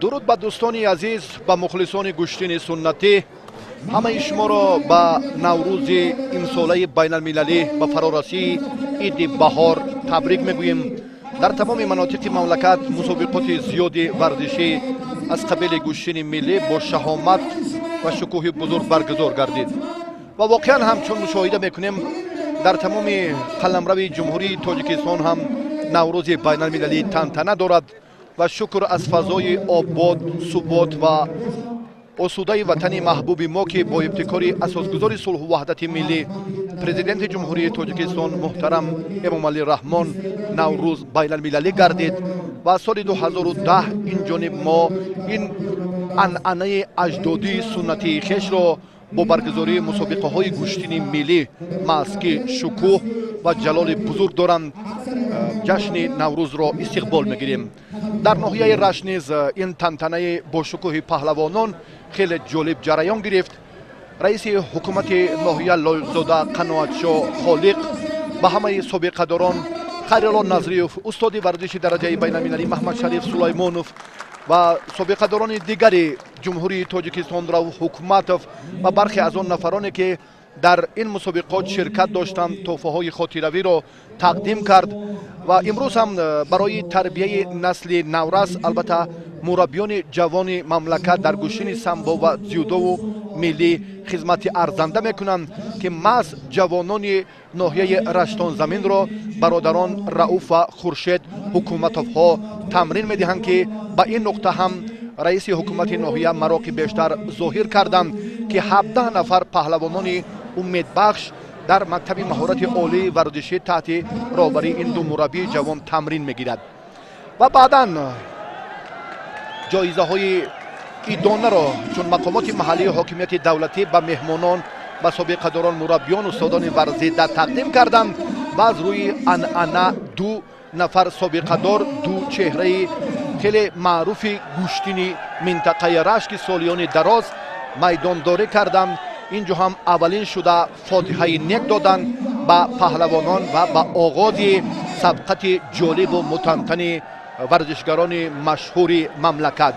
Дуруд ба дӯстони азиз, ба мухлисони гӯштини суннатӣ. Ҳамаи шуморо ба Наврӯзи имсолаи байналмилалӣ, ба фарорасии Иди баҳор табрик мегӯем. Дар тамоми манотиқи мамлакат мусобиқоти зиёди варзишӣ аз қабили гӯштини миллӣ бо шаҳомат ва шукӯҳи бузург баргузор гардид. Ва воқеан ҳам, чун мушоҳида мекунем, дар тамоми қаламрави Ҷумҳурии Тоҷикистон ҳам Наврӯзи байналмилалӣ тантана дорад. Ва шукр аз фазои обод, субот ва осудаи ватани маҳбуби мо, ки бо ибтикори асосгузори сулҳу ваҳдати миллӣ, Президенти Ҷумҳурии Тоҷикистон муҳтарам Эмомалӣ Раҳмон, Наврӯз байналмилалӣ гардид. Ва соли 2010 ин ҷониб мо ин анъанаи аҷдодии суннатии хешро бо баргузории мусобиқаҳои гӯштини миллӣ, маҳз ки шукӯҳ ва ҷалоли бузург доранд, ҷашни Наврӯзро истиқбол мегирем. Дар ноҳияи Рашт низ ин тантанаи бошукӯҳи паҳлавонон хеле ҷолиб ҷараён гирифт. Раиси ҳукумати ноҳия Лоиқзода Қаноатшо Холиқ ба ҳамаи собиқадорон, Хайрулло Назриев, устоди варзиши дараҷаи байналмилалӣ Маҳмадшариф Сулаймонов ва собиқадорони дигари Ҷумҳурии Тоҷикистон, Рауф Ҳукматов ва бархе аз он нафароне, ки дар ин мусобиқот ширкат доштанд, тӯҳфаҳои хотиравиро тақдим кард. Ва имрӯз ҳам барои тарбияи насли наврас, албатта, мураббиёни ҷавони мамлакат дар гӯштини самбо ва дзюдову миллӣ хизмати арзанда мекунанд, ки маҳз ҷавонони ноҳияи Раштонзаминро бародарон Рауф ва Хуршед Ҳукуматовҳо тамрин медиҳанд, ки ба ин нуқта ҳам раиси ҳукумати ноҳия мароқи бештар зоҳир карданд, ки 17 нафар паҳлавонони умедбахш дар мактаби маҳорати олии варзишӣ таҳти роҳбарии ин ду мураббии ҷавон тамрин мегирад. Ва баъдан ҷоизаҳои идонаро чун мақомоти маҳаллии ҳокимияти давлатӣ ба меҳмонон, ба собиқадорон, мураббиён, устодони варзида тақдим карданд. Ва аз рӯи анъана ду нафар собиқадор, ду чеҳраи хеле маъруфи гӯштини минтақаи Рашт, ки солиёни дароз майдондорӣ карданд, ин ҷо ҳам аввалин шуда фотиҳаи нек доданд ба паҳлавонон ва ба оғози сабқати ҷолибу мутантани варзишгарони машҳури мамлакат.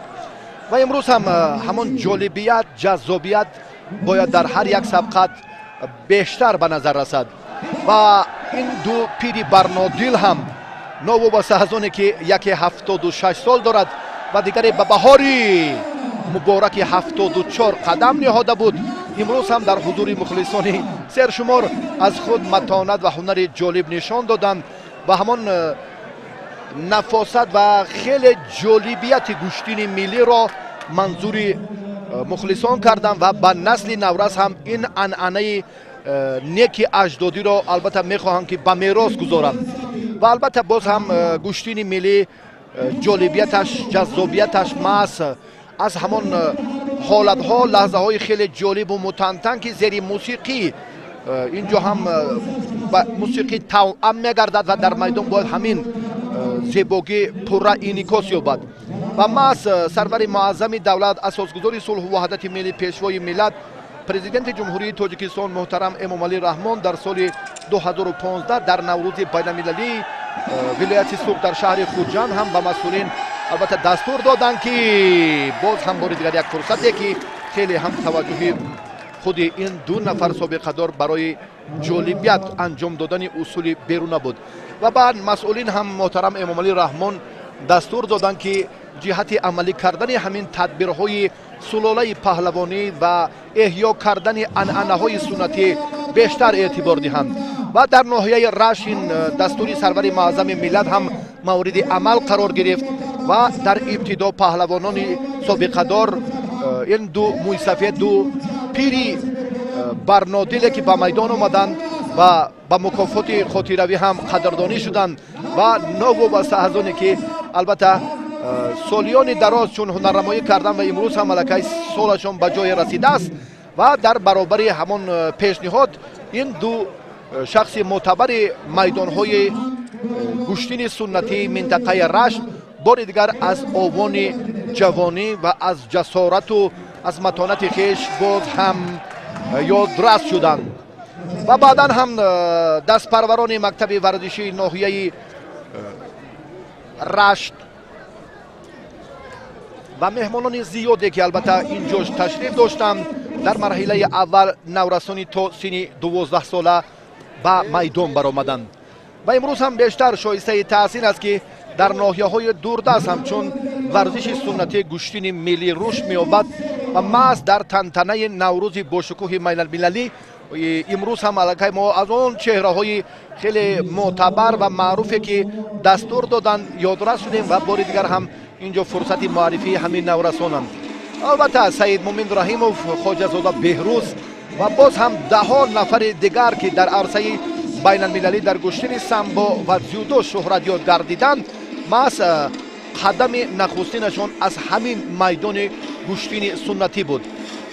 Ва имрӯз ҳам ҳамон ҷолибият, ҷаззобият бояд дар ҳар як сабқат бештар ба назар расад. Ва ин ду пири барнодил ҳам, новобаста аз оне ки яке 76 сол дорад ва дигаре ба баҳори мубораки 74 қадам ниҳода буд, имрӯз ҳам дар ҳузури мухлисони сершумор аз худ матонат ва ҳунари ҷолиб нишон доданд ва ҳамон нафосат ва хеле ҷолибияти гӯштини миллиро манзури мухлисон карданд. Ва ба насли наврас ҳам ин анъанаи неки аҷдодиро, албатта, мехоҳанд, ки ба мерос гузоранд. Ва албатта, боз ҳам гӯштини миллӣ ҷолибияташ, ҷаззобияташ маҳз аз ҳамон ҳолатҳо, лаҳзаҳои хеле ҷолибу мутантан, ки зери мусиқӣ, ин ҷо ҳам мусиқӣ тавъам мегардад ва дар майдон бояд ҳамин зебогӣ пурра инъикос ёбад. Ва маҳз сарвари муаззами давлат, асосгузори сулҳу ваҳдати миллӣ, Пешвои миллат, Президенти Ҷумҳурии Тоҷикистон муҳтарам Эмомалӣ Раҳмон дар соли 2015 дар Наврӯзи байналмилалии вилояти Суғд дар шаҳри Хуҷанд ҳам ба масъулин, албатта, дастур доданд, ки боз ҳам бори дигар як фурсате, ки хеле ҳам таваҷҷӯҳи худи ин ду нафар собиқадор барои ҷолибият анҷом додани усули беруна буд. Ва баъд масъулин ҳам муҳтарам Эмомалӣ Раҳмон дастур доданд, ки ҷиҳати амалӣ кардани ҳамин тадбирҳои сулолаи паҳлавонӣ ва эҳё кардани анъанаҳои суннатӣ бештар эътибор диҳанд. Ва дар ноҳияи Рашт ин дастури сарвари муаззами миллат ҳам мавриди амал қарор гирифт. Ва дар ибтидо паҳлавонони собиқадор, ин ду мӯйсафед, ду пири барнодиле, ки ба майдон омаданд ва ба мукофоти хотиравӣ ҳам қадрдонӣ шуданд. Ва новобаста аз оне ки, албатта, солиёни дароз чун ҳунарнамоӣ карданд ва имрӯз ҳам аллакай солашон ба ҷое расидааст, ва дар баробари ҳамон пешниҳод ин ду шахси мӯътабари майдонҳои гӯштини суннатии минтақаи Рашт бори дигар аз овони ҷавонӣ ва аз ҷасорату аз матонати хеш боз ҳам ёдрас шуданд. Ва баъдан ҳам дастпарварони мактаби варзишии ноҳияи Рашт. Ва меҳмонони зиёде, ки албатта ин ҷо ташриф доштанд. Дар марҳилаи аввал наврасони то синни 12 сола ба майдон баромаданд ва имрӯз ҳам бештар шоистаи таҳсин аст, ки дар ноҳияҳои дурдаст ҳамчун варзиши суннатии гӯштини миллӣ рушд меёбад. Ва маҳз дар тантанаи Наврӯзи бошукӯҳи байналмилалӣ имрӯз ҳам аллакай мо аз он чеҳраҳои хеле мӯътабар ва маъруфе, ки дастур доданд, ёдрас шудем. Ва бори дигар ҳам ин ҷо фурсати муаррифии ҳамин наврасонанд, албатта Саидмумин Раҳимов, Хоҷазода Беҳрӯз ва боз ҳам даҳо нафари дигар, ки дар арсаи байналмилалӣ дар гӯштини самбо ва дзюдо шӯҳратёб гардиданд, маҳз қадами нахустинашон аз ҳамин майдони гӯштини суннатӣ буд.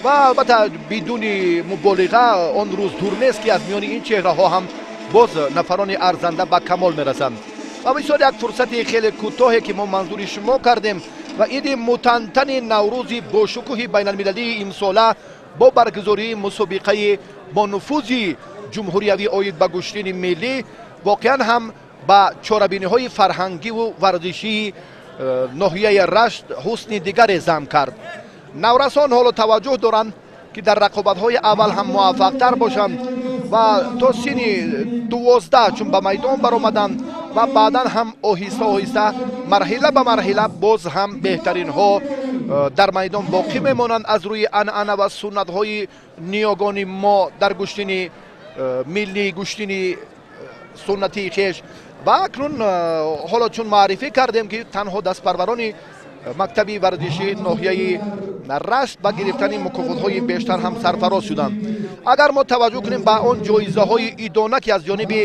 Ва албатта, бидуни муболиға, он рӯз дур нест, ки аз миёни ин чеҳраҳо ҳам боз нафарони арзанда ба камол мерасанд. Ва бисёр як фурсати хеле кӯтоҳе, ки мо манзури шумо кардем ва иди мутантани Наврӯзи бошукӯҳи байналмилалии имсола бо баргузории мусобиқаи бонуфузи ҷумҳуриявӣ оид ба гӯштини миллӣ воқеан ҳам ба чорабиниҳои фарҳангиву варзишии ноҳияи Рашт ҳусни дигаре зам кард. Наврасон ҳоло таваҷҷӯҳ доранд, ки дар рақобатҳои аввал ҳам муваффақтар бошанд ва то синни 12 чун ба майдон баромаданд ва баъдан ҳам оҳиста оҳиста, марҳила ба марҳила боз ҳам беҳтаринҳо дар майдон боқӣ мемонанд. Аз рӯи анъана ва суннатҳои ниёгони мо дар гӯштини миллӣ, гӯштини суннатии хеш. Ва акнун ҳоло чун муаррифӣ кардем, ки танҳо дастпарварони мактаби варзишии ноҳияи Рашт ба гирифтани мукофотҳои бештар ҳам сарфароз шуданд. Агар мо таваҷҷӯҳ кунем ба он ҷоизаҳои идона, ки аз ҷониби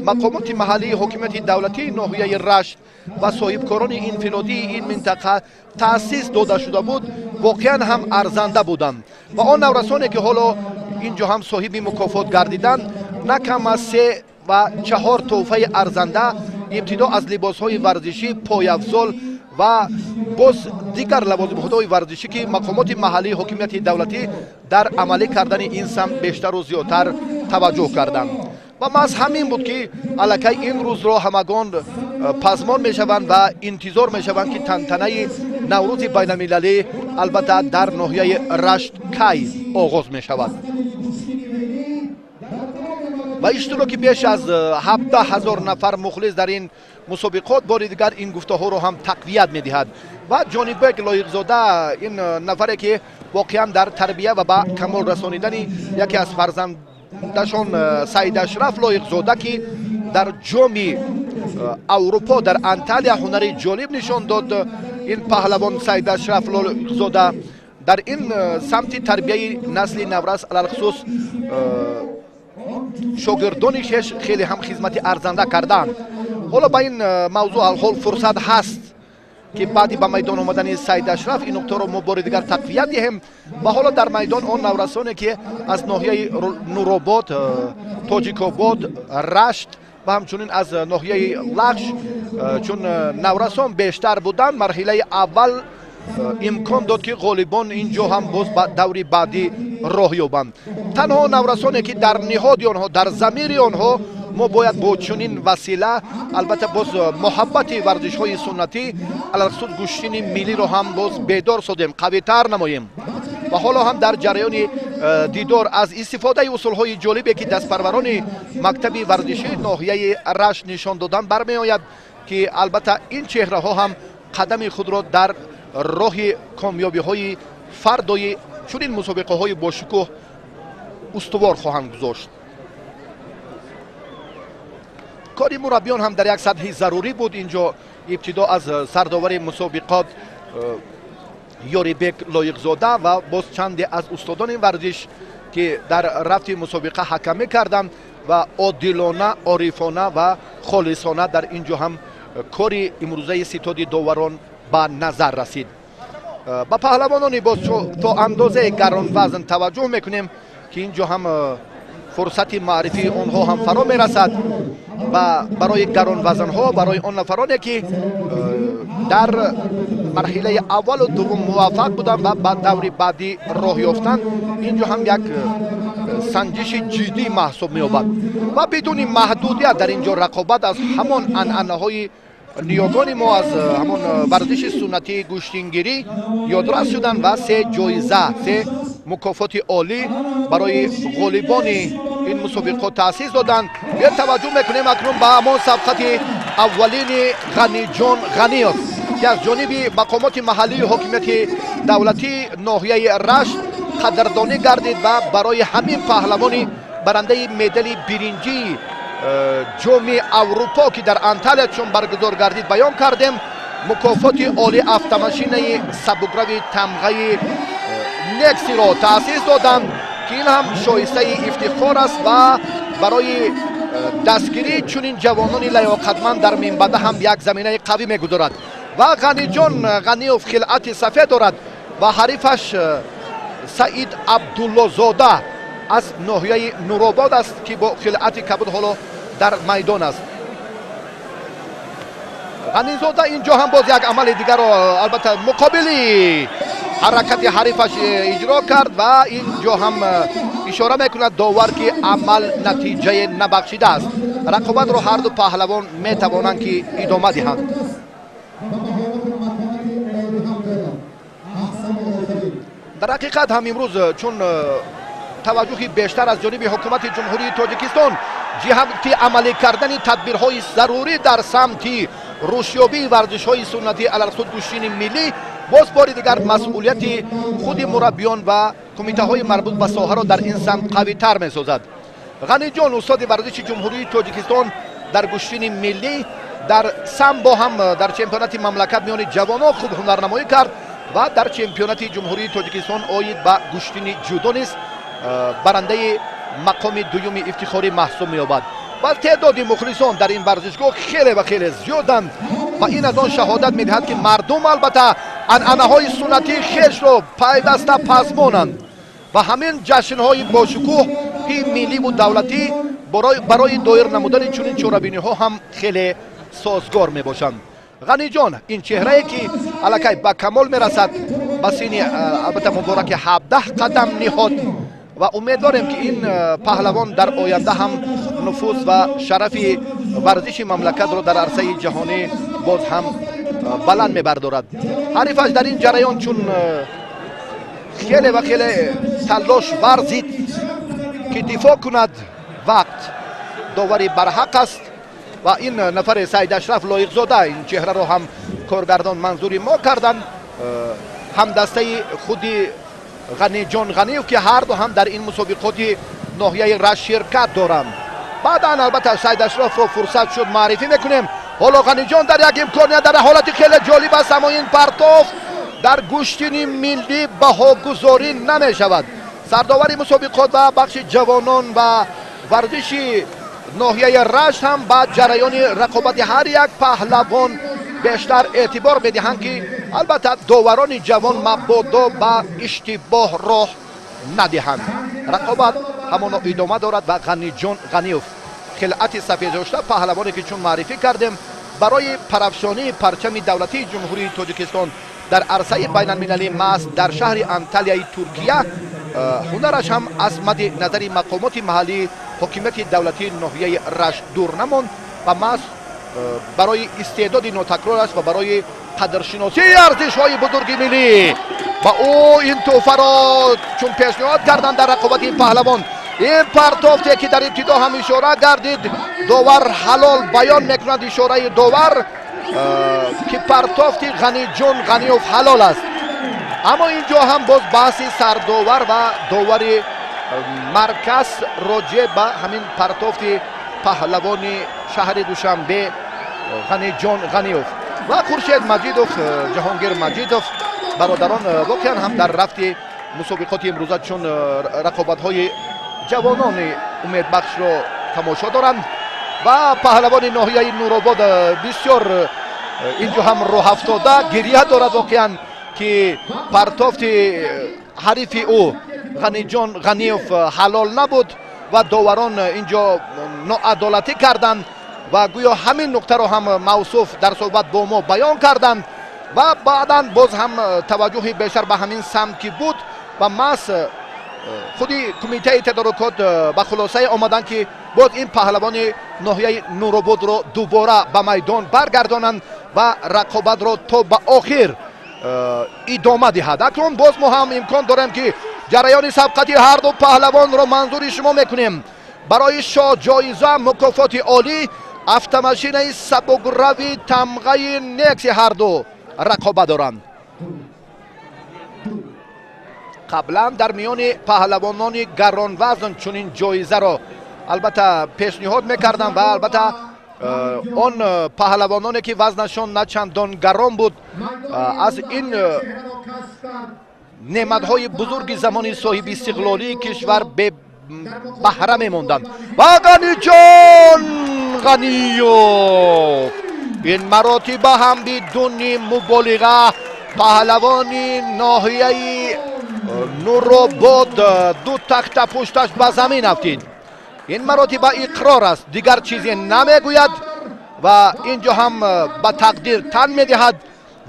мақомоти маҳаллии ҳокимияти давлатии ноҳияи Рашт ва соҳибкорони инфиродии ин минтақа таъсис дода шуда буд, воқеан ҳам арзанда буданд. Ва он наврасоне, ки ҳоло ин ҷо ҳам соҳиби мукофот гардиданд, на кам аз се ва чаҳор тӯҳфаи арзанда, ибтидо аз либосҳои варзишӣ, пойафзол ва боз дигар лавозимҳои варзишӣ, ки мақомоти маҳаллии ҳокимияти давлатӣ дар амалӣ кардани ин самт бештару зиёдтар таваҷҷӯҳ карданд. Ва маҳз ҳамин буд, ки аллакай ин рӯзро ҳамагон пазмон мешаванд ва интизор мешаванд, ки тантанаи Наврӯзи байналмилалӣ албатта дар ноҳияи Рашт кай оғоз мешавад. Ва иштироки беш аз 17 000 нафар мухлис дар ин мусобиқот бори дигар ин гуфтаҳоро ҳам тақвият медиҳад. Ва Ҷонибек Лоиқзода, ин нафаре, ки воқеан дар тарбия ва ба камол расонидани яке аз фарзандашон Саидашраф Лоиқзода, ки дар Ҷоми Аврупо дар Анталия ҳунари ҷолиб нишон дод, ин паҳлавон Саидашраф Лоиқзода дар ин самти тарбияи насли наврас, алалхусус шогирдони хеш, хеле ҳам хизмати арзанда кардаанд. Ҳоло ба ин мавзӯъ алҳол фурсат ҳаст, ки баъди ба майдон омадани Саид Ашраф ин нуқтаро мо бори дигар тақвият диҳем. Ва ҳоло дар майдон он наврасоне, ки аз ноҳияи Нуробод, Тоҷикобод, Рашт ва ҳамчунин аз ноҳияи Лахш, чун наврасон бештар буданд, марҳилаи аввал имкон дод, ки ғолибон ин ҷо ҳам боз ба даври баъдӣ роҳ ёбанд. Танҳо наврасоне, ки дар ниҳоди онҳо, дар замири онҳо мо бояд бо чунин васила албатта боз муҳаббати варзишҳои суннатӣ, алалхусус гӯштини миллиро ҳам боз бедор созем, қавитар намоем. Ва ҳоло ҳам дар ҷараёни дидор аз истифодаи усулҳои ҷолибе, ки дастпарварони мактаби варзишии ноҳияи Рашт нишон додан, бармеояд, ки албатта ин чеҳраҳо ҳам қадами худро дар роҳи комёбиҳои фардои чунин мусобиқаҳои бошукӯҳ устувор хоҳанд гузошт. Кори мураббиён ҳам дар як сатҳи зарурӣ буд ин ҷо, ибтидо аз сардовари мусобиқот Ёрибек Лоиқзода ва боз чанде аз устодони варзиш, ки дар рафти мусобиқа ҳакамӣ карданд ва одилона, орифона ва холисона дар ин ҷо ҳам кори имрӯзаи ситоди доварон ба назар расид. Ба паҳлавонони боз то андозаи гаронвазн таваҷҷӯҳ мекунем, ки ин ҷо ҳам фурсати маърифии онҳо ҳам фаро мерасад. Ва барои гаронвазнҳо, барои он нафароне, ки дар марҳилаи аввалу дуввум муваффақ буданд ва ба даври баъдӣ роҳ ёфтанд, ин ҷо ҳам як санҷиши ҷиддӣ маҳсуб меёбад. Ва бидуни маҳдудият дар ин ҷо рақобат аз ҳамон анъанаҳои Ниёгони мо, аз ҳамон варзиши суннатии гӯштингирӣ ёдрас шуданд ва се ҷоиза, се мукофоти олӣ барои ғолибони ин мусобиқот таъсис доданд. Биё, таваҷҷӯҳ мекунем акнун ба ҳамон сабқати аввалини Ғаниҷон Ғаниев, ки аз ҷониби мақомоти маҳаллии ҳокимияти давлатии ноҳияи Рашт қадрдонӣ гардид ва барои ҳамин паҳлавони барандаи медали биринҷии Ҷоми Аврупо, ки дар Анталия чун баргузор гардид, баён кардем, мукофоти олӣ автомашинаи сабукрави тамғаи Нексиро таъсис доданд, ки ин ҳам шоистаи ифтихор аст ва барои дастгирии чунин ҷавонони лаёқатманд дар минбаъда ҳам як заминаи қавӣ мегузорад. Ва Ғаниҷон Ғаниев хилъати сафед дорад ва ҳарифаш Саид Абдуллозода аз ноҳияи Нуробод аст, ки бо хилъати кабуд ҳоло дар майдон аст. Ғанизода инҷо ҳам боз як амали дигарро, албатта, муқобили ҳаракати ҳарифаш иҷро кард ва инҷо ҳам ишора мекунад довар, ки амал натиҷае набахшидааст. Рақобатро ҳарду паҳлавон метавонанд, ки идома диҳанд. Дар ҳақиқат ҳам имрӯз, чун таваҷҷӯҳи бештар аз ҷониби ҳукумати Ҷумҳурии Тоҷикистон ҷиҳати амалӣ кардани тадбирҳои зарурӣ дар самти рушдёбии варзишҳои суннатӣ, алалхусус гӯштини миллӣ, боз бори дигар масъулияти худи мураббиён ва кумитаҳои марбут ба соҳаро дар ин самт қавитар месозад. Ғаниҷон, устоди варзиши Ҷумҳурии Тоҷикистон дар гӯштини миллӣ, дар самбо ҳам дар чемпионати мамлакат миёни ҷавонон хуб ҳунарнамоӣ кард ва дар чемпионати Ҷумҳурии Тоҷикистон оид ба гӯштини ҷудо низ барандаи мақоми дуюми ифтихорӣ маҳсуб меёбад. Ва теъдоди мухлисон дар ин варзишгоҳ хеле ва хеле зиёданд ва ин аз он шаҳодат медиҳад, ки мардум, албатта, анъанаҳои суннатии хешро пайваста пазмонанд ва ҳамин ҷашнҳои бошукӯҳи милливу давлатӣ барои доир намудани чунин чорабиниҳо ҳам хеле созгор мебошанд. Ғаниҷон, ин чеҳрае, ки аллакай ба камол мерасад, ба синни, албатта, мубораки 17 қадам ниҳод ва умедворем, ки ин паҳлавон дар оянда ҳам нуфуз ва шарафи варзиши мамлакатро дар арсаи ҷаҳонӣ боз ҳам баланд мебардорад. Ҳарифаш дар ин ҷараён чун хеле ва хеле талош варзид, ки дифоъ кунад, вақт доварӣ барҳақ аст ва ин нафаре Саид Ашраф Лоиқзода, ин чеҳраро ҳам коргардон манзури мо карданд, ҳамдастаи худи Ғаниҷон Ғаниев, ки ҳарду ҳам дар ин мусобиқоти ноҳияи Рашт ширкат доранд. Баъдан, албатта, Саид Ашрафро фурсат шуд, муаррифӣ мекунем. Ҳоло Ғаниҷон дар як имконият, дар ҳолати хеле ҷолиб аст, аммо ин партофт дар гӯштини миллӣ баҳогузорӣ намешавад. Сардовари мусобиқот ва бахши ҷавонон ва варзиши ноҳияи Рашт ҳам ба ҷараёни рақобати ҳар як паҳлавон бештар эътибор медиҳанд, ки, албатта, доварони ҷавон мабодо ба иштибоҳ роҳ надиҳанд. Рақобат ҳамоно идома дорад ва Ғаниҷон Ғаниев, хилъати сафеддошта, паҳлавоне, ки чун муаррифӣ кардем, барои парафшонии парчами давлатии Ҷумҳурии Тоҷикистон дар арсаи байналмилалӣ, маҳз дар шаҳри Анталияи Туркия, ҳунараш ҳам аз мадди назари мақомоти маҳаллии ҳокимияти давлатии ноҳияи Рашт дур намонд ва маҳз барои истеъдоди нотакрораш ва барои қадршиносии арзишҳои бузурги миллӣ ба ӯ ин тӯҳфаро чун пешниҳод карданд. Дар рақобати ин паҳлавон ин партофте, ки дар ибтидо ҳам ишора гардид, довар ҳалол баён мекунад. Ишораи довар, ки партофти Ғаниҷон Ғаниёв ҳалол аст, аммо ин ҷо ҳам боз баҳси сардовар ва довари марказ роҷеъ ба ҳамин партофти паҳлавони шаҳри Душанбе Ғаниҷон Ғаниёв. Ва Хуршед Маҷидов, Ҷаҳонгир Маҷидов, бародарон, воқеан ҳам дар рафти мусобиқоти имрӯза чун рақобатҳои ҷавонони умедбахшро тамошо доранд. Ва паҳлавони ноҳияи Нуробод бисёр инҷо ҳам рӯҳафтода гирья дорад воқеан, ки партофти ҳарифи ӯ Ғаниҷон Ғаниев ҳалол набуд ва доварон инҷо ноадолатӣ карданд ва гӯё ҳамин нуқтаро ҳам мавсуф дар суҳбат бо мо баён карданд. Ва баъдан боз ҳам таваҷҷӯҳи бештар ба ҳамин самт ки буд ва маҳз Худи кумитаи тадорукот ба хулосае омаданд, ки боз ин паҳлавони ноҳияи Нурободро дубора ба майдон баргардонанд ва рақобатро то ба охир идома диҳад. Акнун боз мо ҳам имкон дорем, ки ҷараёни сабқати ҳарду паҳлавонро манзури шумо мекунем. Барои шоҳҷоиза, мукофоти олӣ, автомашинаи сабукрави тамғаи Некси ҳарду рақобат доранд. Қаблан дар миёни паҳлавонони гаронвазн чунин ҷоизаро албатта пешниҳод мекарданд ва албатта он паҳлавононе, ки вазнашон на чандон гарон буд, аз ин неъматҳои бузурги замони соҳиби истиқлолии кишвар баҳра мемонданд. Ва Ғаниҷон Ғаниёв ин маротиба ҳам бидуни муболиға паҳлавони ноҳияи Нуробод ду тахта пушташ ба замин афтид. Ин маротиба иқрор аст, дигар чизе намегӯяд ва ин ҷо ҳам ба тақдир тан медиҳад.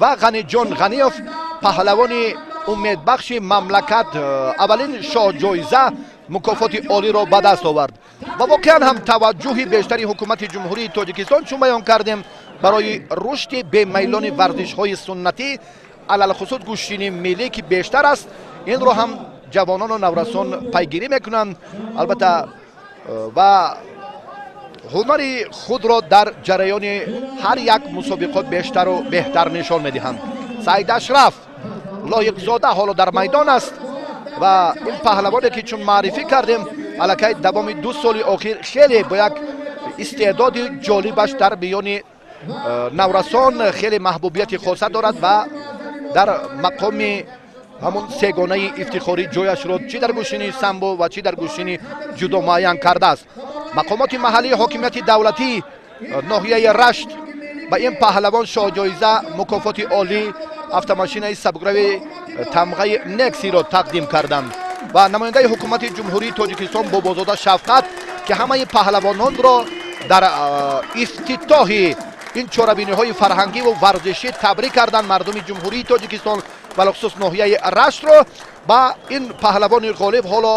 Ва Ғаниҷон Ғаниёв, паҳлавони умедбахши мамлакат, аввалин шоҳҷоиза, мукофоти олиро ба даст овард. Ва воқеан ҳам таваҷҷӯҳи бештари ҳукумати Ҷумҳурии Тоҷикистон, чун баён кардем, барои рушди бемайлони варзишҳои суннатӣ, алалхусус гӯштини миллӣ, ки бештар аст, инро ҳам ҷавонону наврасон пайгирӣ мекунанд албатта ва ҳунари худро дар ҷараёни ҳар як мусобиқот бештару беҳтар нишон медиҳанд. Саид Ашраф Лоиқзода ҳоло дар майдон аст ва ин паҳлавоне, ки чун маърифӣ кардем, аллакай давоми 2 соли охир хеле бо як истеъдоди ҷолибаш дар миёни наврасон хеле маҳбубияти хоса дорад ва дар мақоми ҳамон сегонаи ифтихорӣ ҷояшро чӣ дар гӯштини самбо ва чӣ дар гӯштини ҷудо муайян кардааст. Мақомоти маҳаллии ҳокимияти давлатӣ ноҳияи Рашт ба ин паҳлавон шоҳҷоиза, мукофоти олӣ, автомошинаи сабукрави тамғаи Нексиро тақдим карданд. Ва намояндаи ҳукумати Ҷумҳурии Тоҷикистон Бобозода Шафқат, ки ҳамаи паҳлавононро дар ифтитоҳи ин чорабиниҳои фарҳангиву варзишӣ табрик карданд, мардуми Ҷумҳурии Тоҷикистон, балхусус ноҳияи Раштро, ба ин паҳлавони ғолиб ҳоло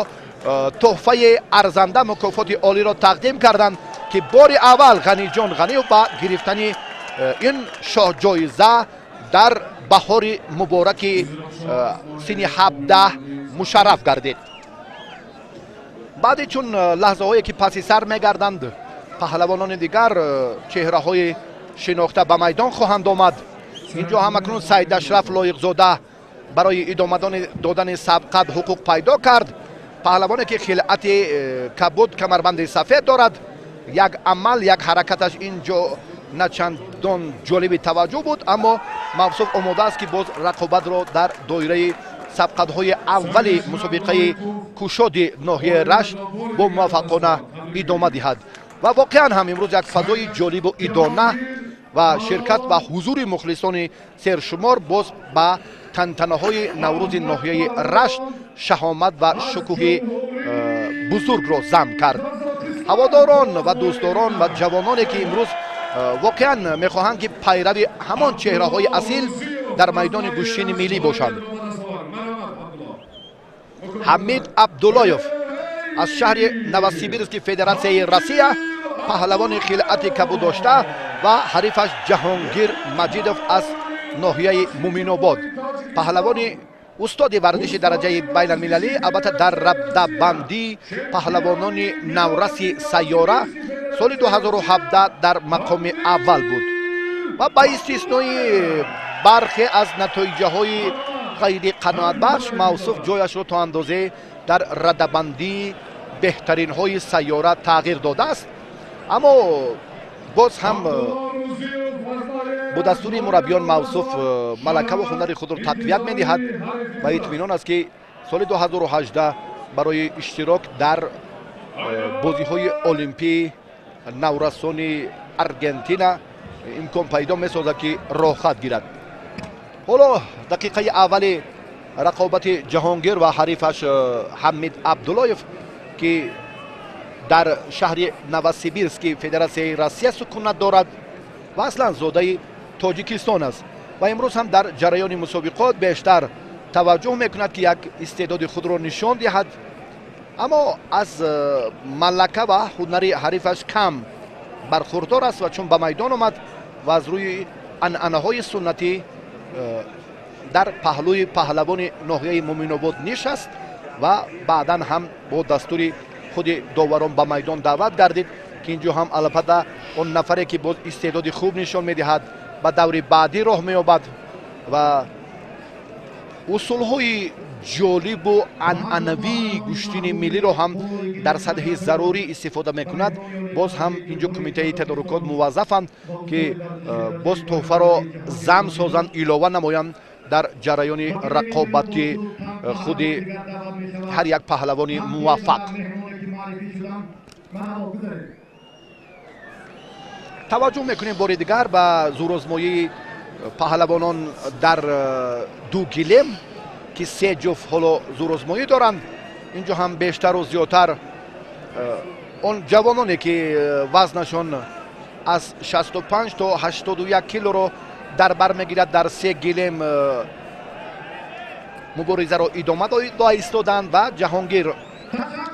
тӯҳфаи арзанда, мукофоти олиро тақдим карданд, ки бори аввал Ғаниҷон Ғаниев ба гирифтани ин шоҳҷоиза дар баҳори мубораки синни 17 мушарраф гардид. Баъди чун лаҳзаҳое, ки паси сар мегарданд, паҳлавонони дигар, чеҳраҳои шинохта ба майдон хоҳанд омад. Инҷо ҳам акнун Саид Ашраф Лоиқзода барои идома додани сабқат ҳуқуқ пайдо кард. Паҳлавоне, ки хилъати кабуд, камарбанди сафед дорад. Як амал, як ҳаракаташ ин ҷо на чандон ҷолиби таваҷҷӯҳ буд, аммо мавсуф омода аст, ки боз рақобатро дар доираи сабқатҳои аввали мусобиқаи кушоди ноҳияи Рашт бо муваффақона идома диҳад. Ва воқеан ҳам имрӯз як фазои ҷолибу идона ва ширкат ва ҳузури мухлисони сершумор боз ба тантанаҳои Наврӯзи ноҳияи Рашт шаҳомат ва шукӯҳи бузургро зам кард. Ҳаводорон ва дӯстдорон ва ҷавононе, ки имрӯз воқеан мехоҳанд, ки пайрави ҳамон чеҳраҳои асил дар майдони гӯштини миллӣ бошанд. Ҳамид Абдуллоев аз шаҳри Новосибирски Федератсияи Россия, паҳлавони хилъати кабуд дошта, ва ҳарифаш Ҷаҳонгир Маҷидов аз ноҳияи Муминобод, паҳлавони устоди варзиши дараҷаи байналмилалӣ, албатта дар радабандии паҳлавонони навраси сайёра соли 2017 дар мақоми аввал буд ва ба истиснои бархе аз натоиҷаҳои ғайри қаноатбахш мавсуф ҷояшро то андозе дар радабандии беҳтаринҳои сайёра тағйир додааст. Аммо боз ҳам бо дастури мураббиён мавсуф малакаву ҳунари худро тақвият медиҳад ва итминон аст, ки соли 2018 барои иштирок дар бозиҳои олимпии наврасони Аргентина имкон пайдо месозад, ки роҳхат гирад. Ҳоло дақиқаи аввали рақобати Ҷаҳонгир ва ҳарифаш Ҳамид Абдуллоев, ки дар шаҳри Новосибирски Федератсияи Россия сукунат дорад ва аслан зодаи Тоҷикистон аст. Ва имрӯз ҳам дар ҷараёни мусобиқот бештар таваҷҷӯҳ мекунад, ки як истеъдоди худро нишон диҳад. Аммо аз малака ва ҳунари ҳарифаш кам бархурдор аст ва чун ба майдон омад ва аз рӯи анъанаҳои суннатӣ дар паҳлӯи паҳлавони ноҳияи Муминобод нишаст ва баъдан ҳам бо дастури худи доварон ба майдон даъват гардид, ки инҷо ҳам албатта он нафаре ки боз истеъдоди хуб нишон медиҳад, ба даври баъдӣ роҳ меёбад. Ва усулҳои ҷолибу анъанавии гӯштини миллиро ҳам дар сатҳи зарурӣ истифода мекунад. Боз ҳам инҷо кумитаи тадорукот муваззафанд, ки боз тӯҳфаро зам созанд, илова намоянд дар ҷараёни рақобати худи ҳар як паҳлавони муваффақ. Таваҷҷӯҳ мекунем бори дигар ба зӯрозмоии паҳлавонон дар ду гилем, ки се ҷуфт ҳоло зӯрозмоӣ доранд. Инҷо ҳам бештару зиёдтар он ҷавононе, ки вазнашон аз 65 то 81 килоро дар бар мегирад, дар се гилем муборизаро идома дода истоданд. Ва Ҷаҳонгир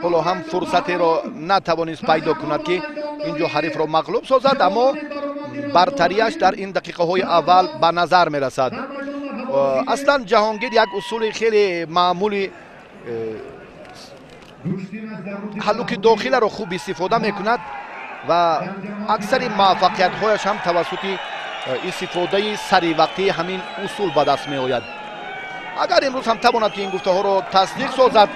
ҳоло ҳам фурсатеро натавонист пайдо кунад, ки инҷо ҳарифро мағлуб созад, аммо бартарияш дар ин дақиқаҳои аввал ба назар мерасад. Аслан Ҷаҳонгир як усули хеле маъмули ҳаллуки дохиларо хуб истифода мекунад ва аксари муваффақиятҳояш ҳам тавассути истифодаи саривақтии ҳамин усул ба даст меояд. Агар имрӯз ҳам тавонад, ки ин гуфтаҳоро тасдиқ созад.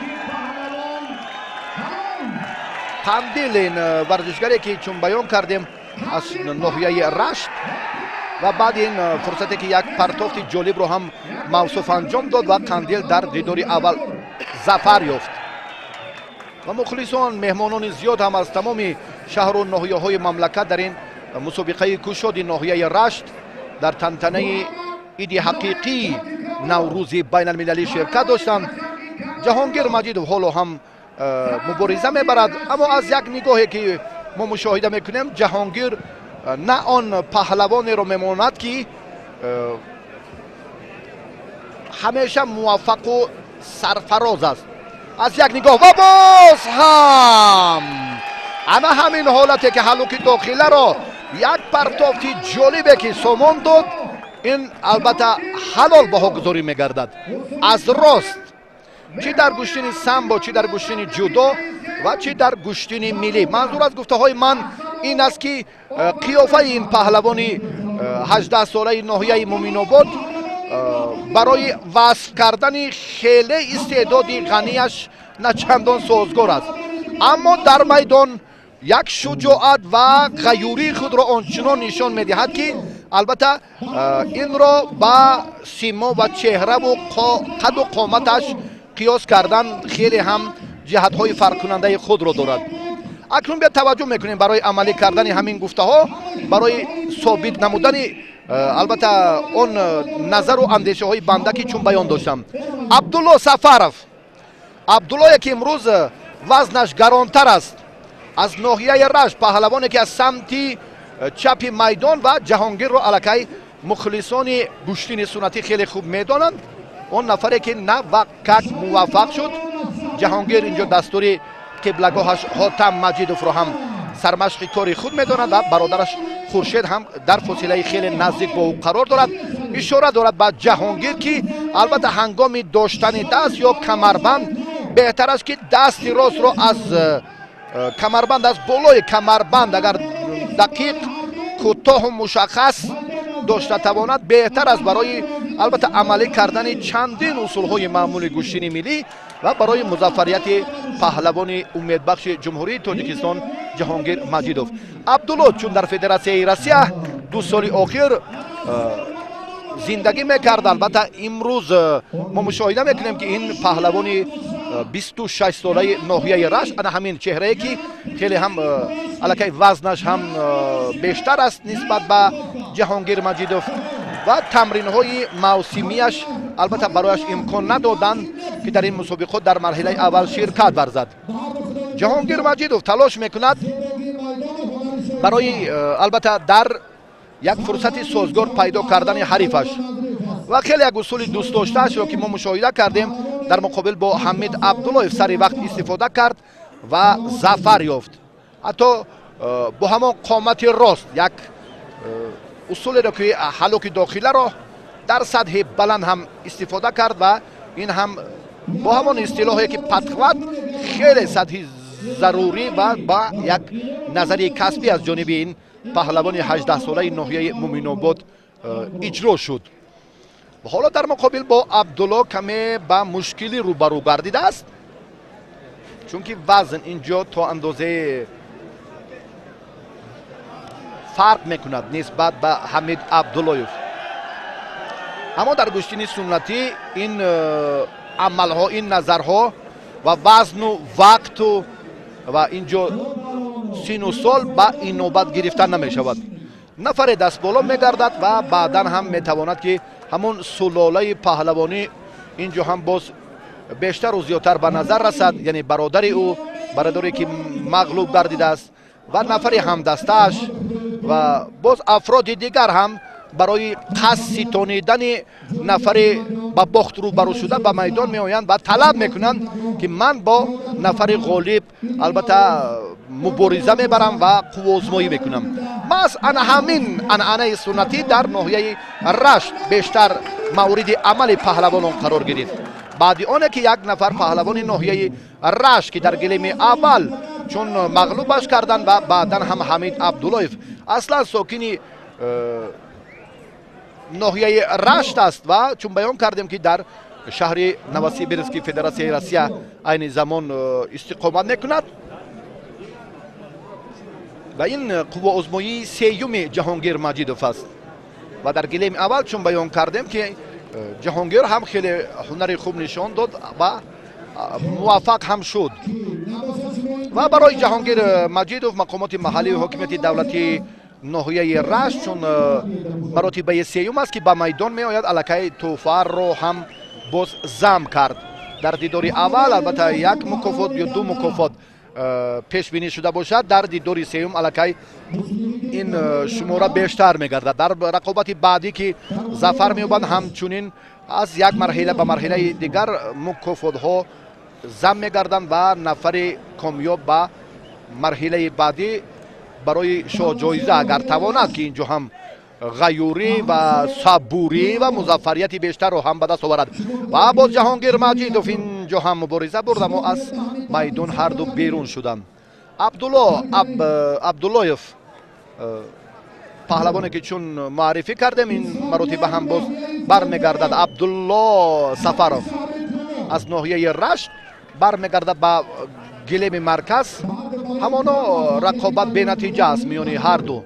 Қандил ин варзишгаре, ки чун баён кардем, аз ноҳияи Рашт, ва баъди ин фурсате, ки як партофти ҷолибро ҳам мавсуф анҷом дод ва Қандил дар дидори аввал зафар ёфт. Ва мухлисон, меҳмонони зиёд ҳам аз тамоми шаҳру ноҳияҳои мамлакат дар ин мусобиқаи кушоди ноҳияи Рашт дар тантанаи иди ҳақиқии Наврӯзи байналмилалӣ ширкат доштанд. Ҷаҳонгир Маҷидов ҳоло ҳам мубориза мебарад, аммо аз як нигоҳе, ки мо мушоҳида мекунем, Ҷаҳонгир на он паҳлавонеро мемонад, ки ҳамеша муваффақу сарфароз аст. Аз як нигоҳ ва боз ҳам ана ҳамин ҳолате, ки ҳаллуки дохиларо як партофти ҷолибе, ки сомон дод, ин албатта ҳалол баҳогузорӣ мегардад. Аз рост, чӣ дар гӯштини самбо, чӣ дар гӯштини ҷудо ва чӣ дар гӯштини миллӣ. Манзур аз гуфтаҳои ман ин аст, ки қиёфаи ин паҳлавони 18-солаи ноҳияи Муминобод барои васф кардани хеле истеъдоди ғанияш на чандон созгор аст, аммо дар майдон як шуҷоат ва ғаюрии худро ончунон нишон медиҳад, ки албатта инро ба симо ва чеҳраву қаду қоматаш қиёс кардан хеле ҳам ҷиҳатҳои фарқкунандаи худро дорад. Акнун биё таваҷҷӯҳ мекунем барои амалӣ кардани ҳамин гуфтаҳо, барои собит намудани албатта он назару андешаҳои банда, ки чун баён доштам. Абдулло Сафаров, Абдуллое, ки имрӯз вазнаш гаронтар аст, аз ноҳияи Рашт, паҳлавоне, ки аз самти чапи майдон, ва Ҷаҳонгирро аллакай мухлисони гӯштини суннатӣ хеле хуб медонанд, он нафаре, ки на как муваффақ шуд. Ҷаҳонгир инҷо дастури қиблагоҳаш Ҳотам Маҷидовро ҳам сармашқи кори худ медонад ва бародараш Хуршед ҳам дар фосилаи хеле наздик бо ӯ қарор дорад. Ишора дорад ба Ҷаҳонгир, ки албатта ҳангоми доштани даст ё камарбанд беҳтар аст, ки дасти ростро аз камарбанд, аз болои камарбанд, агар дақиқ, кӯтоҳу мушаххас дошта тавонад, беҳтар аст барои албатта амалӣ кардани чандин усулҳои маъмули гӯштини миллӣ ва барои музаффарияти паҳлавони умедбахши Ҷумҳурии Тоҷикистон Ҷаҳонгир Маҷидов. Абдулло чун дар Федератсияи Россия 2 соли охир зиндагӣ мекард, албатта имрӯз мо мушоҳида мекунем, ки ин паҳлавони 26-солаи ноҳияи Рашт, ана ҳамин чеҳрае, ки хеле ҳам аллакай вазнаш ҳам бештар аст нисбат ба Ҷаҳонгир Маҷидов ва тамринҳои мавсимияш албатта барояш имкон надоданд, ки дар ин мусобиқот дар марҳилаи аввал ширкат варзад. Ҷаҳонгир Маҷидов талош мекунад барои албатта дар як фурсати созгор пайдо кардани ҳарифаш ва хеле як усули дӯстдоштаашро, ки мо мушоҳида кардем. Дар муқобил бо Ҳамид Абдуллоев сари вақт истифода кард ва зафар ёфт. Ҳатто бо ҳамон қомати рост як усулеро, ки ҳалоки дохиларо дар сатҳи баланд ҳам истифода кард, ва ин ҳам бо ҳамон истилоҳе, ки подхват, хеле сатҳи зарурӣ ва ба як назари касбӣ аз ҷониби ин паҳлавони 18-солаи ноҳияи Муминобод иҷро шуд. Ҳоло дар муқобил бо Абдулло каме ба мушкилӣ рӯбарӯ гардидааст, чунки вазн инҷо то андозае фарқ мекунад нисбат ба Ҳамид Абдуллоев. Аммо дар гӯштини суннатӣ ин амалҳо, ин назарҳо ва вазну вақту ва инҷо сину сол ба инобат гирифта намешавад. Нафаре дастболо мегардад ва баъдан ҳам метавонад, ки ҳамон сулолаи паҳлавонӣ инҷо ҳам боз бештару зиёдтар ба назар расад, яъне бародари ӯ, бародаре ки мағлуб гардидааст, ва нафари ҳамдастааш ва боз афроди дигар ҳам барои қасд ситонидани нафари ба бохт рӯбарӯ шуда ба майдон меоянд ва талаб мекунанд, ки ман бо нафари ғолиб албатта мубориза мебарам ва қувваозмоӣ мекунам. Маҳз ана ҳамин анъанаи суннатӣ дар ноҳияи Рашт бештар мавриди амали паҳлавонон қарор гирифт. Баъди оне ки як нафар паҳлавони ноҳияи Рашт, ки дар гилеми аввал чун мағлубаш карданд, ва баъдан ҳам Ҳамид Абдуллоев аслан сокини ноҳияи Рашт аст ва чун баён кардем, ки дар шаҳри Новосибирски Федератсияи Россия айни замон истиқомат мекунад, ва ин қувваозмоии сеюми Ҷаҳонгир Маҷидов аст. Ва дар гилеми аввал, чун баён кардем, ки Ҷаҳонгир ҳам хеле ҳунари хуб нишон дод ва муваффақ ҳам шуд. Ва барои Ҷаҳонгир Маҷидов мақомоти маҳаллии ҳокимияти давлатии ноҳияи Рашт, чун маротибаи сеюм аст, ки ба майдон меояд, аллакай тӯҳфаро ҳам боз зам кард. Дар дидори аввал албатта як мукофот ё ду мукофот пешбинӣ шуда бошад, дар дидори сеюм аллакай ин шумора бештар мегардад. Дар рақобати баъдӣ, ки зафар меёбанд, ҳамчунин аз як марҳила ба марҳилаи дигар мукофотҳо зам мегарданд ва нафари комёб ба марҳилаи баъдӣ барои шоҳҷоиза, агар тавонад, ки инҷо ҳам ғаюрӣ ва сабурӣ ва музаффарияти бештарро ҳам ба даст оварад. Ва боз Ҷаҳонгир Маҷидов инҷо ҳам мубориза бурд, аммо аз майдон ҳарду берун шуданд. Абдулло Абдуллоев, паҳлавоне, ки чун муаррифӣ кардем, ин маротиба ҳам боз бармегардад. Абдулло Сафаров аз ноҳияи Рашт бармегардад ба гилеми марказ. Ҳамоно рақобат бенатиҷа аст миёни ҳарду.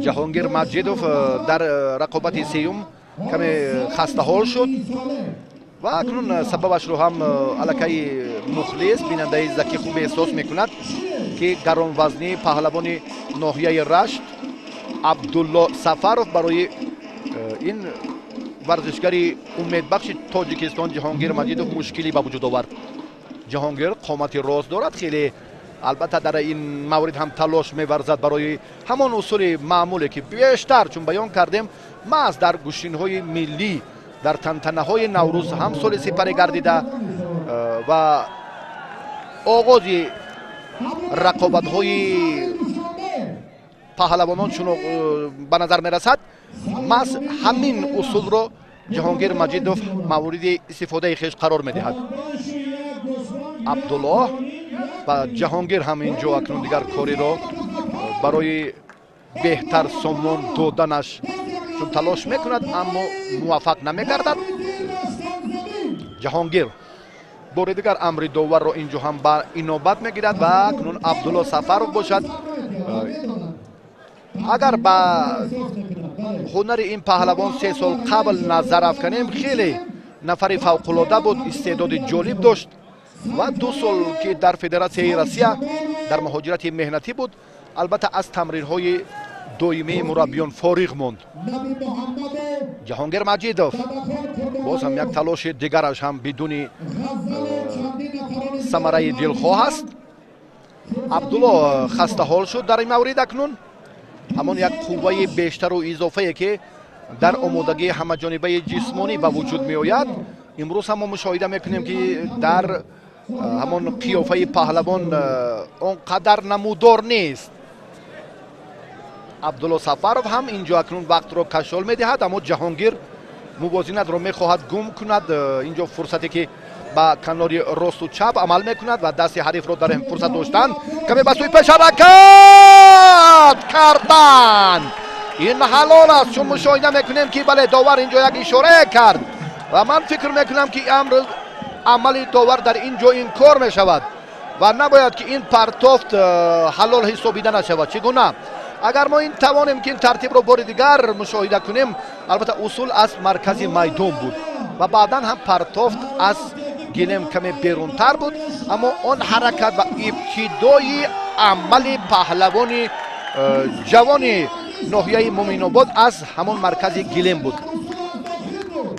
Ҷаҳонгир Маҷидов дар рақобати сеюм каме хастаҳол шуд ва акнун сабабашро ҳам аллакай мухлис, бинандаи заки хуб эҳсос мекунад, ки гаронвазнии паҳлавони ноҳияи Рашт Абдулло Сафаров барои ин варзишгари умедбахши Тоҷикистон Ҷаҳонгир Маҷидов мушкилӣ ба вуҷуд овард. Ҷаҳонгир қомати рост дорад хеле, албатта дар ин маврид ҳам талош меварзад барои ҳамон усули маъмуле, ки бештар, чун баён кардем, маҳз дар гӯштинҳои миллӣ, дар тантанаҳои Наврӯз ҳам соли сипарӣ гардида ва оғози рақобатҳои паҳлавонон чун ба назар мерасад, маҳз ҳамин усулро Ҷаҳонгир Маҷидов мавриди истифодаи хеш қарор медиҳад. Абдуллоҳ ва Ҷаҳонгир ҳам инҷо акнун дигар кориро барои беҳтар сомон доданаш чун талош мекунад, аммо муваффақ намегардад. Ҷаҳонгир бори дигар амри доварро инҷо ҳам ба инобат мегирад ва акнун Абдулло Сафаров бошад. Агар ба ҳунари ин паҳлавон 3 сол қабл назар афканем, хеле нафари фавқулода буд, истеъдоди ҷолиб дошт ва 2 сол, ки дар Федератсияи Россия дар муҳоҷирати меҳнатӣ буд, албатта аз тамринҳои доимии мураббиён фориғ монд. Ҷаҳонгир Маҷидов боз ҳам як талоши дигараш ҳам бидуни самараи дилхоҳ аст. Абдулло хастаҳол шуд дар ин маврид. Акнун ҳамон як қувваи бештару изофае, ки Дар омодагии ҳамаҷонибаи ҷисмонӣ ба вуҷуд меояд. Имрӯз ҳам мо мушоҳида мекунем, ки дар ҳамон қиёфаи паҳлавон он қадар намудор нест. Абдулло Сафаров ҳам инҷо акнун вақтро кашол медиҳад, аммо Ҷаҳонгир мувозинатро мехоҳад гум кунад. Инҷо фурсате ки ба канори росту чап амал мекунад ва дасти ҳарифро дар фурсат доштан каме ба сӯи пеш ҳаракат кардан. Ин ҳалол аст, чун мушоҳида мекунем, ки бале, довар инҷо як ишорае кард ва ман фикр мекунам, ки амр амали довар дар ин ҷо инкор мешавад ва набояд ки ин партофт ҳалол ҳисобида нашавад. Чӣ гуна агар мо ин тавонем, ки ин тартибро бори дигар мушоҳида кунем? Албатта, усул аз маркази майдон буд ва баъдан ҳам партофт аз гилем каме берунтар буд, аммо он ҳаракат ва ибтидои амали паҳлавони ҷавони ноҳияи Муминобод аз ҳамон маркази гилем буд.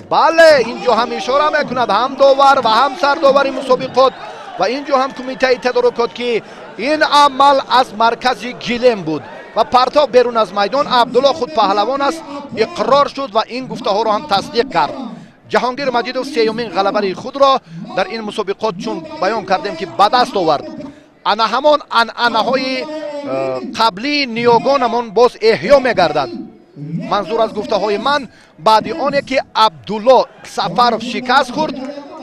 Бале, ин ҷо ҳам ишора мекунад ҳам довар ва ҳам сардовари мусобиқот ва ин ҷо ҳам кумитаи тадорукот, ки ин амал аз маркази гилем буд ва партов берун аз майдон. Абдулло худ паҳлавон аст, иқрор шуд ва ин гуфтаҳоро ҳам тасдиқ кард. Ҷаҳонгир Маҷидов сеюмин ғалабаи худро дар ин мусобиқот, чун баён кардем, ки ба даст овард. Ана ҳамон анъанаҳои қаблии ниёгонамон боз эҳё мегардад. Манзур аз гуфтаҳои ман, баъди оне ки Абдулло Сафаров шикаст хӯрд,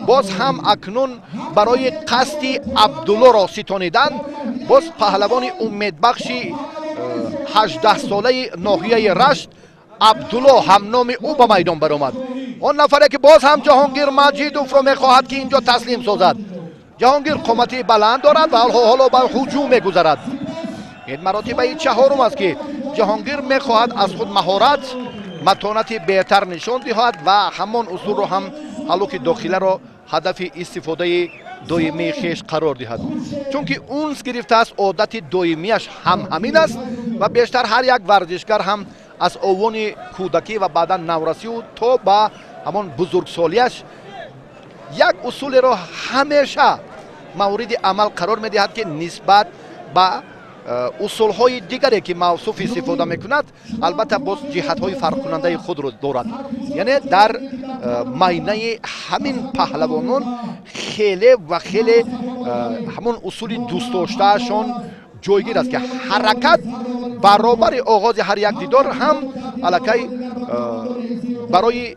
боз ҳам акнун барои қасди Абдуллоро ситонидан боз паҳлавони умедбахши 18-солаи ноҳияи Рашт Абдулло ҳамноми ӯ ба майдон баромад. Он нафаре ки боз ҳам Ҷаҳонгир Маҷидовро мехоҳад, ки инҷо таслим созад. Ҷаҳонгир қомати баланд дорад ва ҳоло ба ҳуҷум мегузарад. Ин маротибаи чаҳорум аст, ки Ҷаҳонгир мехоҳад аз худ маҳорат, матонати беҳтар нишон диҳад ва ҳамон усулро ҳам, ҳалуки дохиларо, ҳадафи истифодаи доимии хеш қарор диҳад, чунки унс гирифтааст, одати доимияш ҳам ҳамин аст. Ва бештар ҳар як варзишгар ҳам аз овони кӯдакӣ ва баъдан наврасию то ба ҳамон бузургсолиаш як усулеро ҳамеша мавриди амал қарор медиҳад, ки нисбат ба усулҳои дигаре, ки мавсуф истифода мекунад, албатта, боз ҷиҳатҳои фарқкунандаи худро дорад. Яъне дар майнаи ҳамин паҳлавонон хеле ва хеле ҳамон усули дӯстдоштаашон ҷойгир аст, ки ҳаракат баробари оғози ҳар як дидор ҳам аллакай барои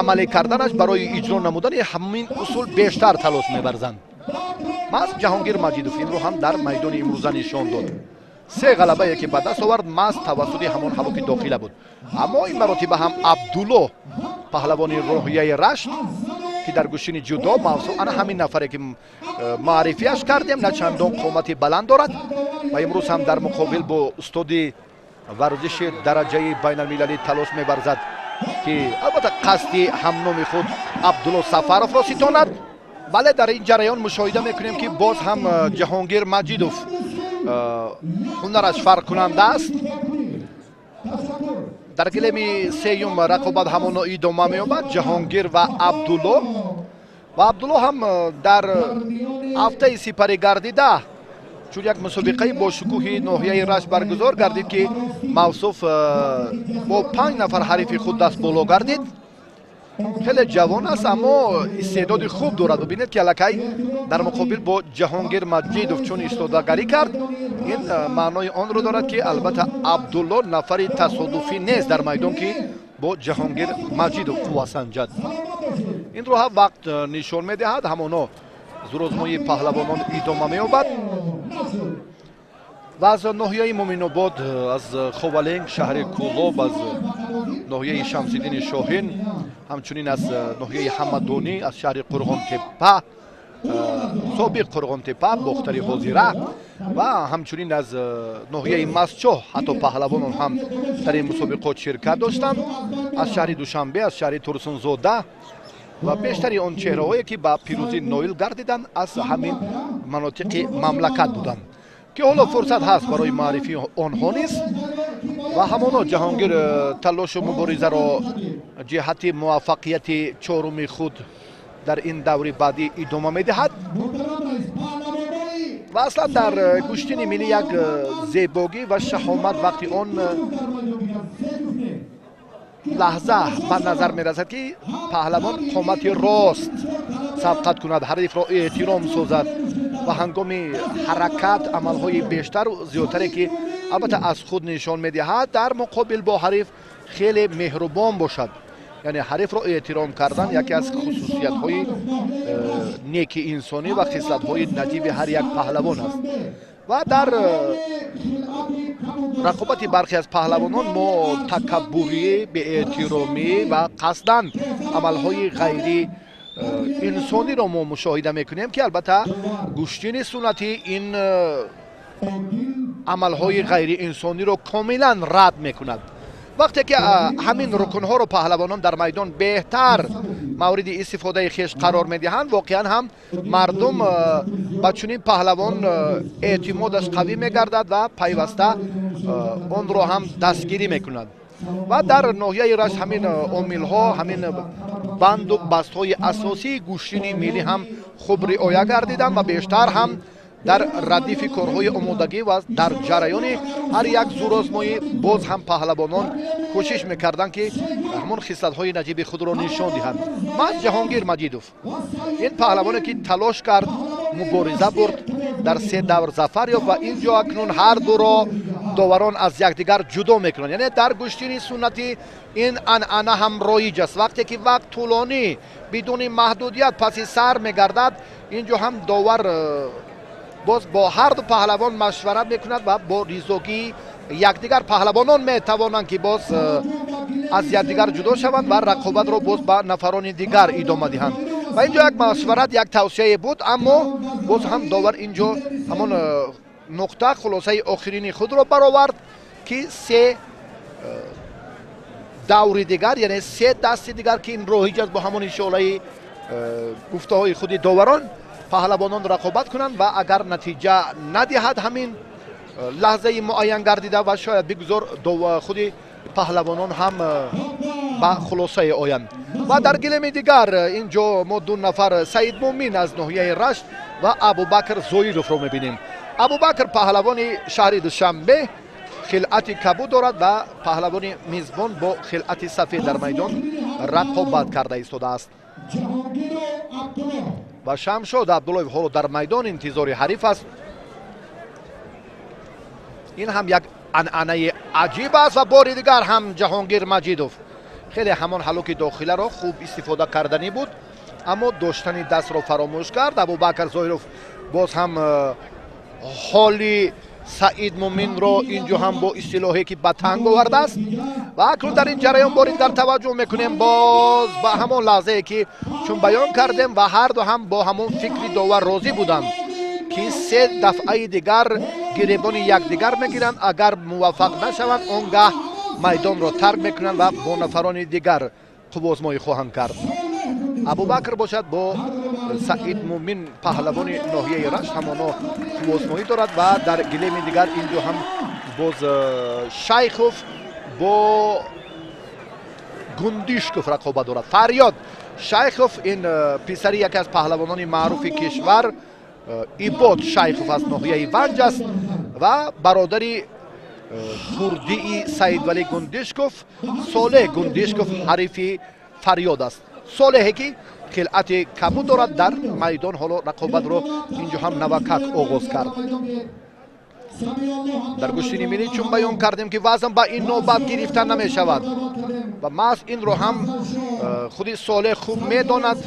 амалӣ карданаш, барои иҷро намудани ҳамин усул бештар талош меварзанд. Маҳз Ҷаҳонгир Маҷидов инро ҳам дар майдони имрӯза нишон дод. Се ғалабае, ки ба даст овард, маҳз тавассути ҳамон ҳалуки дохила буд. Аммо ин маротиба ҳам Абдулло, паҳлавони ноҳияи Рашт, ки дар гӯштини ҷудо мавсуф, ана ҳамин нафаре, ки маърифияш кардем, на чандон қомати баланд дорад ва имрӯз ҳам дар муқобил бо устоди варзиши дараҷаи байналмилалӣ талош меварзад, ки албатта қасди ҳамноми худ Абдулло Сафаровро ситонад. Бале, дар ин ҷараён мушоҳида мекунем, ки боз ҳам Ҷаҳонгир Маҷидов ҳунараш фарқкунанда аст. Дар гилеми сеюм рақобат ҳамоно идома меёбад, Ҷаҳонгир ва Абдулло. Ва Абдулло ҳам дар ҳафтаи сипарӣ гардида, чун як мусобиқаи бошукӯҳи ноҳияи Рашт баргузор гардид, ки мавсуф бо панҷ нафар ҳарифи худ даст боло гардид. Хеле ҷавон аст, аммо истеъдоди хуб дорад. Бубинед, ки аллакай дар муқобил бо Ҷаҳонгир Маҷидов чун истодагарӣ кард, ин маънои онро дорад, ки албатта Абдулло нафари тасодуфӣ нест дар майдон, ки бо Ҷаҳонгир Маҷидов қувва санҷад. Инро ҳам вақт нишон медиҳад. Ҳамоно зӯрозмоии паҳлавонон идома меёбад. Ва аз ноҳияи Муминобод, аз Ховаленг, шаҳри Кӯлоб, аз ноҳияи Шамсиддини Шоҳин, ҳамчунин аз ноҳияи Ҳамадонӣ, аз шаҳри Қурғонтеппа, собиқ Қурғонтеппа, Бохтари ҳозира, ва ҳамчунин аз ноҳияи Мастчоҳ ҳатто паҳлавонон ҳам дар ин мусобиқот ширкат доштанд, аз шаҳри Душанбе, аз шаҳри Турсунзода ва бештари он чеҳраҳое, ки ба пирӯзӣ ноил гардиданд, аз ҳамин манотиқи мамлакат буданд, ки ҳоло фурсат ҳаст барои маърифии онҳо низ. Ва ҳамоно Ҷаҳонгир талошу муборизаро ҷиҳати муваффақияти чоруми худ дар ин даври баъдӣ идома медиҳад. Ва аслан дар гӯштини миллӣ як зебогӣ ва шаҳомат вақти он Лаҳза ба назар мерасад, ки паҳлавон қомати рост сабқат кунад, ҳарифро эҳтиром созад ва ҳангоми ҳаракат амалҳои бештару зиёдтаре, ки албатта аз худ нишон медиҳад, дар муқобил бо ҳариф хеле меҳрубон бошад. Яъне ҳарифро эҳтиром кардан яке аз хусусиятҳои неки инсонӣ ва хислатҳои наҷиби ҳар як паҳлавон аст. Ва дар рақобати бархе аз паҳлавонон мо такаббурӣ, беэҳтиромӣ ва қасдан амалҳои ғайри инсониро мо мушоҳида мекунем, ки албатта гӯштини суннатӣ ин амалҳои ғайриинсониро комилан рад мекунад. Вақте ки ҳамин рукнҳоро паҳлавонон дар майдон беҳтар мавриди истифодаи хеш қарор медиҳанд, воқеан ҳам мардум ба чунин паҳлавон эътимодаш қавӣ мегардад ва пайваста онро ҳам дастгирӣ мекунад. Ва дар ноҳияи Рашт ҳамин омилҳо, ҳамин банду бастҳои асосии гӯштини миллӣ ҳам хуб риоя гардиданд ва бештар ҳам дар радифи корҳои омодагӣ ва дар ҷараёни ҳар як зӯрозмоӣ боз ҳам паҳлавонон кӯшиш мекарданд, ки ҳамон хислатҳои наҷиби худро нишон диҳанд. Маҳз Ҷаҳонгир Маҷидов, ин паҳлавоне, ки талош кард, мубориза бурд, дар се давр зафар ёфт ва ин ҷо акнун ҳар дуро доварон аз якдигар ҷудо мекунанд. Яъне дар гӯштини суннатӣ ин анъана ҳам роиҷ аст. Вақте ки вақт тӯлонӣ бидуни маҳдудият паси сар мегардад, ин ҷо ҳам довар боз бо ҳар ду паҳлавон машварат мекунад ва бо ризогии якдигар паҳлавонон метавонанд, ки боз аз якдигар ҷудо шаванд ва рақобатро боз ба нафарони дигар идома диҳанд. Ва ин ҷо як машварат, як тавсияе буд, аммо боз ҳам довар ин ҷо ҳамон нуқта, хулосаи охирини худро баровард, ки се даври дигар, яъне се дасти дигар, ки ин роҳиҷ аст бо ҳамон ишораи гуфтаҳои худи доварон, паҳлавонон рақобат кунанд ва агар натиҷа надиҳад ҳамин лаҳзаи муайян гардида ва шояд бигузор худи паҳлавонон ҳам ба хулосае оянд. Ва дар гилеми дигар ин ҷо мо ду нафар, Саидмумин аз ноҳияи Рашт ва Абубакр Зоировро мебинем. Абубакр паҳлавони шаҳри Душанбе хилъати кабуд дорад ва паҳлавони мизбон бо хилъати сафед дар майдон рақобат карда истодааст. Ва Шамшод Абдуллоев ҳоло дар майдон интизори ҳариф аст. Ин ҳам як анъанаи аҷиб аст. Ва бори дигар ҳам Ҷаҳонгир Маҷидов хеле ҳамон ҳалуки дохиларо хуб истифода карданӣ буд, аммо доштани дастро фаромӯш кард. Абубакр Зоиров боз ҳам ҳоли Саид Муминро ин ҷо ҳам бо истилоҳе ки ба танг овардааст. Ва акнун дар ин ҷараён бори дигар таваҷҷӯҳ мекунем боз ба ҳамон лаҳзае, ки чун баён кардем ва ҳар ду ҳам бо ҳамон фикри довар розӣ буданд, ки се дафъаи дигар гиребони якдигар мегиранд, агар муваффақ нашаванд, он гаҳ майдонро тарк мекунанд ва бо нафарони дигар қуввозмоӣ хоҳанд кард. Абубакр бошад, бо Саид Мумин, паҳлавони ноҳияи Рашт, ҳамоно қуввозмоӣ дорад. Ва дар гилеми дигар ин ҷо ҳам боз Шайхов бо Гундишков рақобат дорад. Фарёд Шайхов ин писари яке аз паҳлавонони маъруфи кишвар Ибод Шайхов аз ноҳияи Ванҷ аст ва бародари хурдии Саидвалӣ Гундишков, Солеҳ Гундишков ҳарифи Фарёд аст. Солеҳе, ки хилъати кабуд дорад, дар майдон ҳоло рақобатро инҷо ҳам навакак оғоз кард. Дар гӯштини миллӣ, чун баён кардем, ки вазн ба ин навбат гирифта намешавад ва маҳз инро ҳам худи Солеҳ хуб медонад.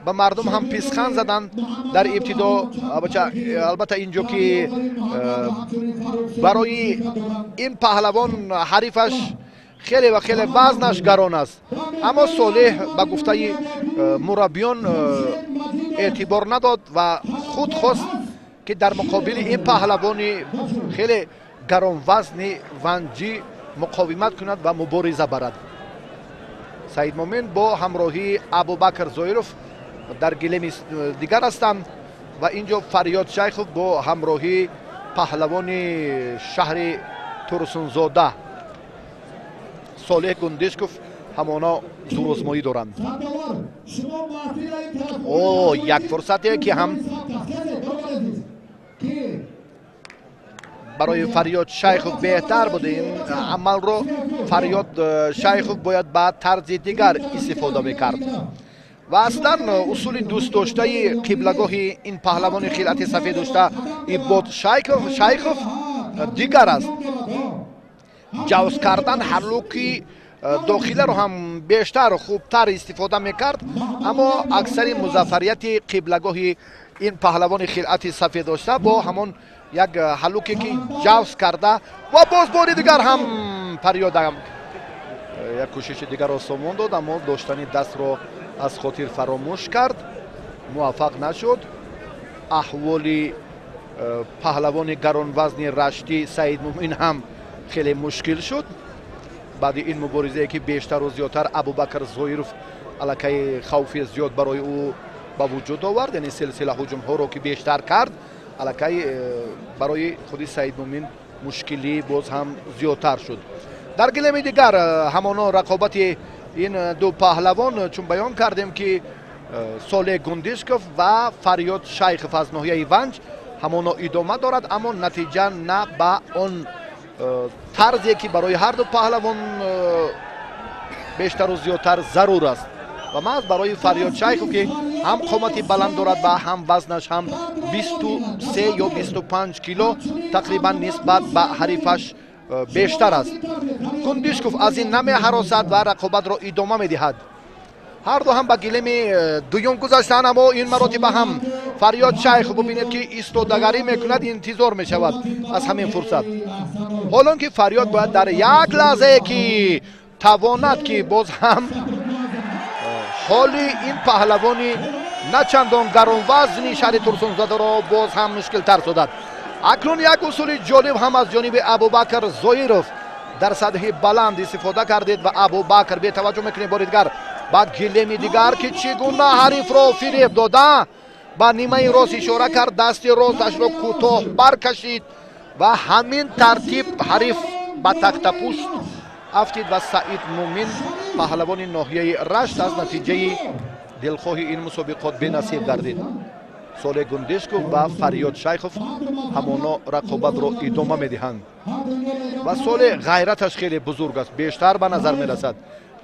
Ба мардум ҳам писхан заданд дар ибтидо. Албатта, инҷо ки барои ин паҳлавон ҳарифаш хеле ва хеле вазнаш гарон аст, аммо Солеҳ ба гуфтаи мураббиён эътибор надод ва худ хост, ки дар муқобили ин паҳлавони хеле гаронвазни ванҷӣ муқовимат кунад ва мубориза барад. Саидмумин бо ҳамроҳии Абубакр Зоиров дар гилеми дигар ҳастанд ва ин ҷо Фарёд Шайхов бо ҳамроҳии паҳлавони шаҳри Турсунзода Солеҳ Гундишков ҳамоно зӯрозмоӣ доранд. О, як фурсате, ки ҳам Барои Фарёд Шайхов беҳтар буд. Ин амалро Фарёд Шайхов бояд ба тарзи дигар истифода мекард. Ва аслан усули дӯстдоштаи қиблагоҳи ин паҳлавони хилати сафед дошта Ибод Шайхов дигар аст. Ҷавз кардан, ҳаллуки дохиларо ҳам бештар, хубтар истифода мекард, аммо аксари музаффарияти қиблагоҳи ин паҳлавони хилати сафед дошта бо ҳамон як ҳаллуке, ки ҷавз карда, ва боз бори дигар ҳам Фарёдам як кӯшиши дигарро сомон дод, аммо доштани дастро аз хотир фаромӯш кард, муваффақ нашуд. Аҳволи паҳлавони гаронвазни раштӣ Саид Мумин ҳам хеле мушкил шуд баъди ин муборизае, ки бештару зиёдтар Абубакр Зоиров аллакай хавфи зиёд барои ӯ ба вуҷуд овард, яъне силсила ҳуҷумҳоро ки бештар кард, аллакай барои худи Саид Мумин мушкилӣ боз ҳам зиёдтар шуд. Дар гилеми дигар ҳамоно рақобати ин ду паҳлавон, чун баён кардем, ки Солеҳ Гундишков ва Фарёд Шайхов аз ноҳияи Ванҷ, ҳамоно идома дорад, аммо натиҷа на ба он тарзе, ки барои ҳар ду паҳлавон бештару зиёдтар зарур аст. Ва маҳз барои Фарёд Шайхов, ки ҳам қомати баланд дорад ва ҳам вазнаш ҳам 23 ё 25 кило тақрибан нисбат ба ҳарифаш бештар аст. Гундишков аз ин намеҳаросад ва рақобатро идома медиҳад. Ҳар ду ҳам ба гилеми дуюм гузаштанд, аммо ин маротиба ҳам Фарёд Шайхов, бубинед, ки истодагарӣ мекунад, интизор мешавад аз ҳамин фурсат. Ҳолон ки Фарёд бояд дар як лаҳзае ки тавонад, ки боз ҳам ҳоли ин паҳлавони на чандон гаронвазни шаҳри Турсунзодаро боз ҳам мушкилтар созад. Акнун як усули ҷолиб ҳам аз ҷониби Абубакр Зоиров дар сатҳи баланд истифода кардед ва Абубакр бетаваҷҷӯҳ мекунем бори дигар ба гилеми дигар, ки чӣ гуна ҳарифро фиреб дода, ба нимаи рост ишора кард, дасти росташро кӯтоҳ баркашид ва ҳамин тартиб ҳариф ба тахтапушт афтид ва Саид Мумин, паҳлавони ноҳияи Рашт, аз натиҷаи дилхоҳи ин мусобиқот бенасиб гардид. Солеҳ Гундишков ва Фарёд Шайхов ҳамоно рақобатро идома медиҳанд ва Солеҳ ғайраташ хеле бузург аст, бештар ба назар мерасад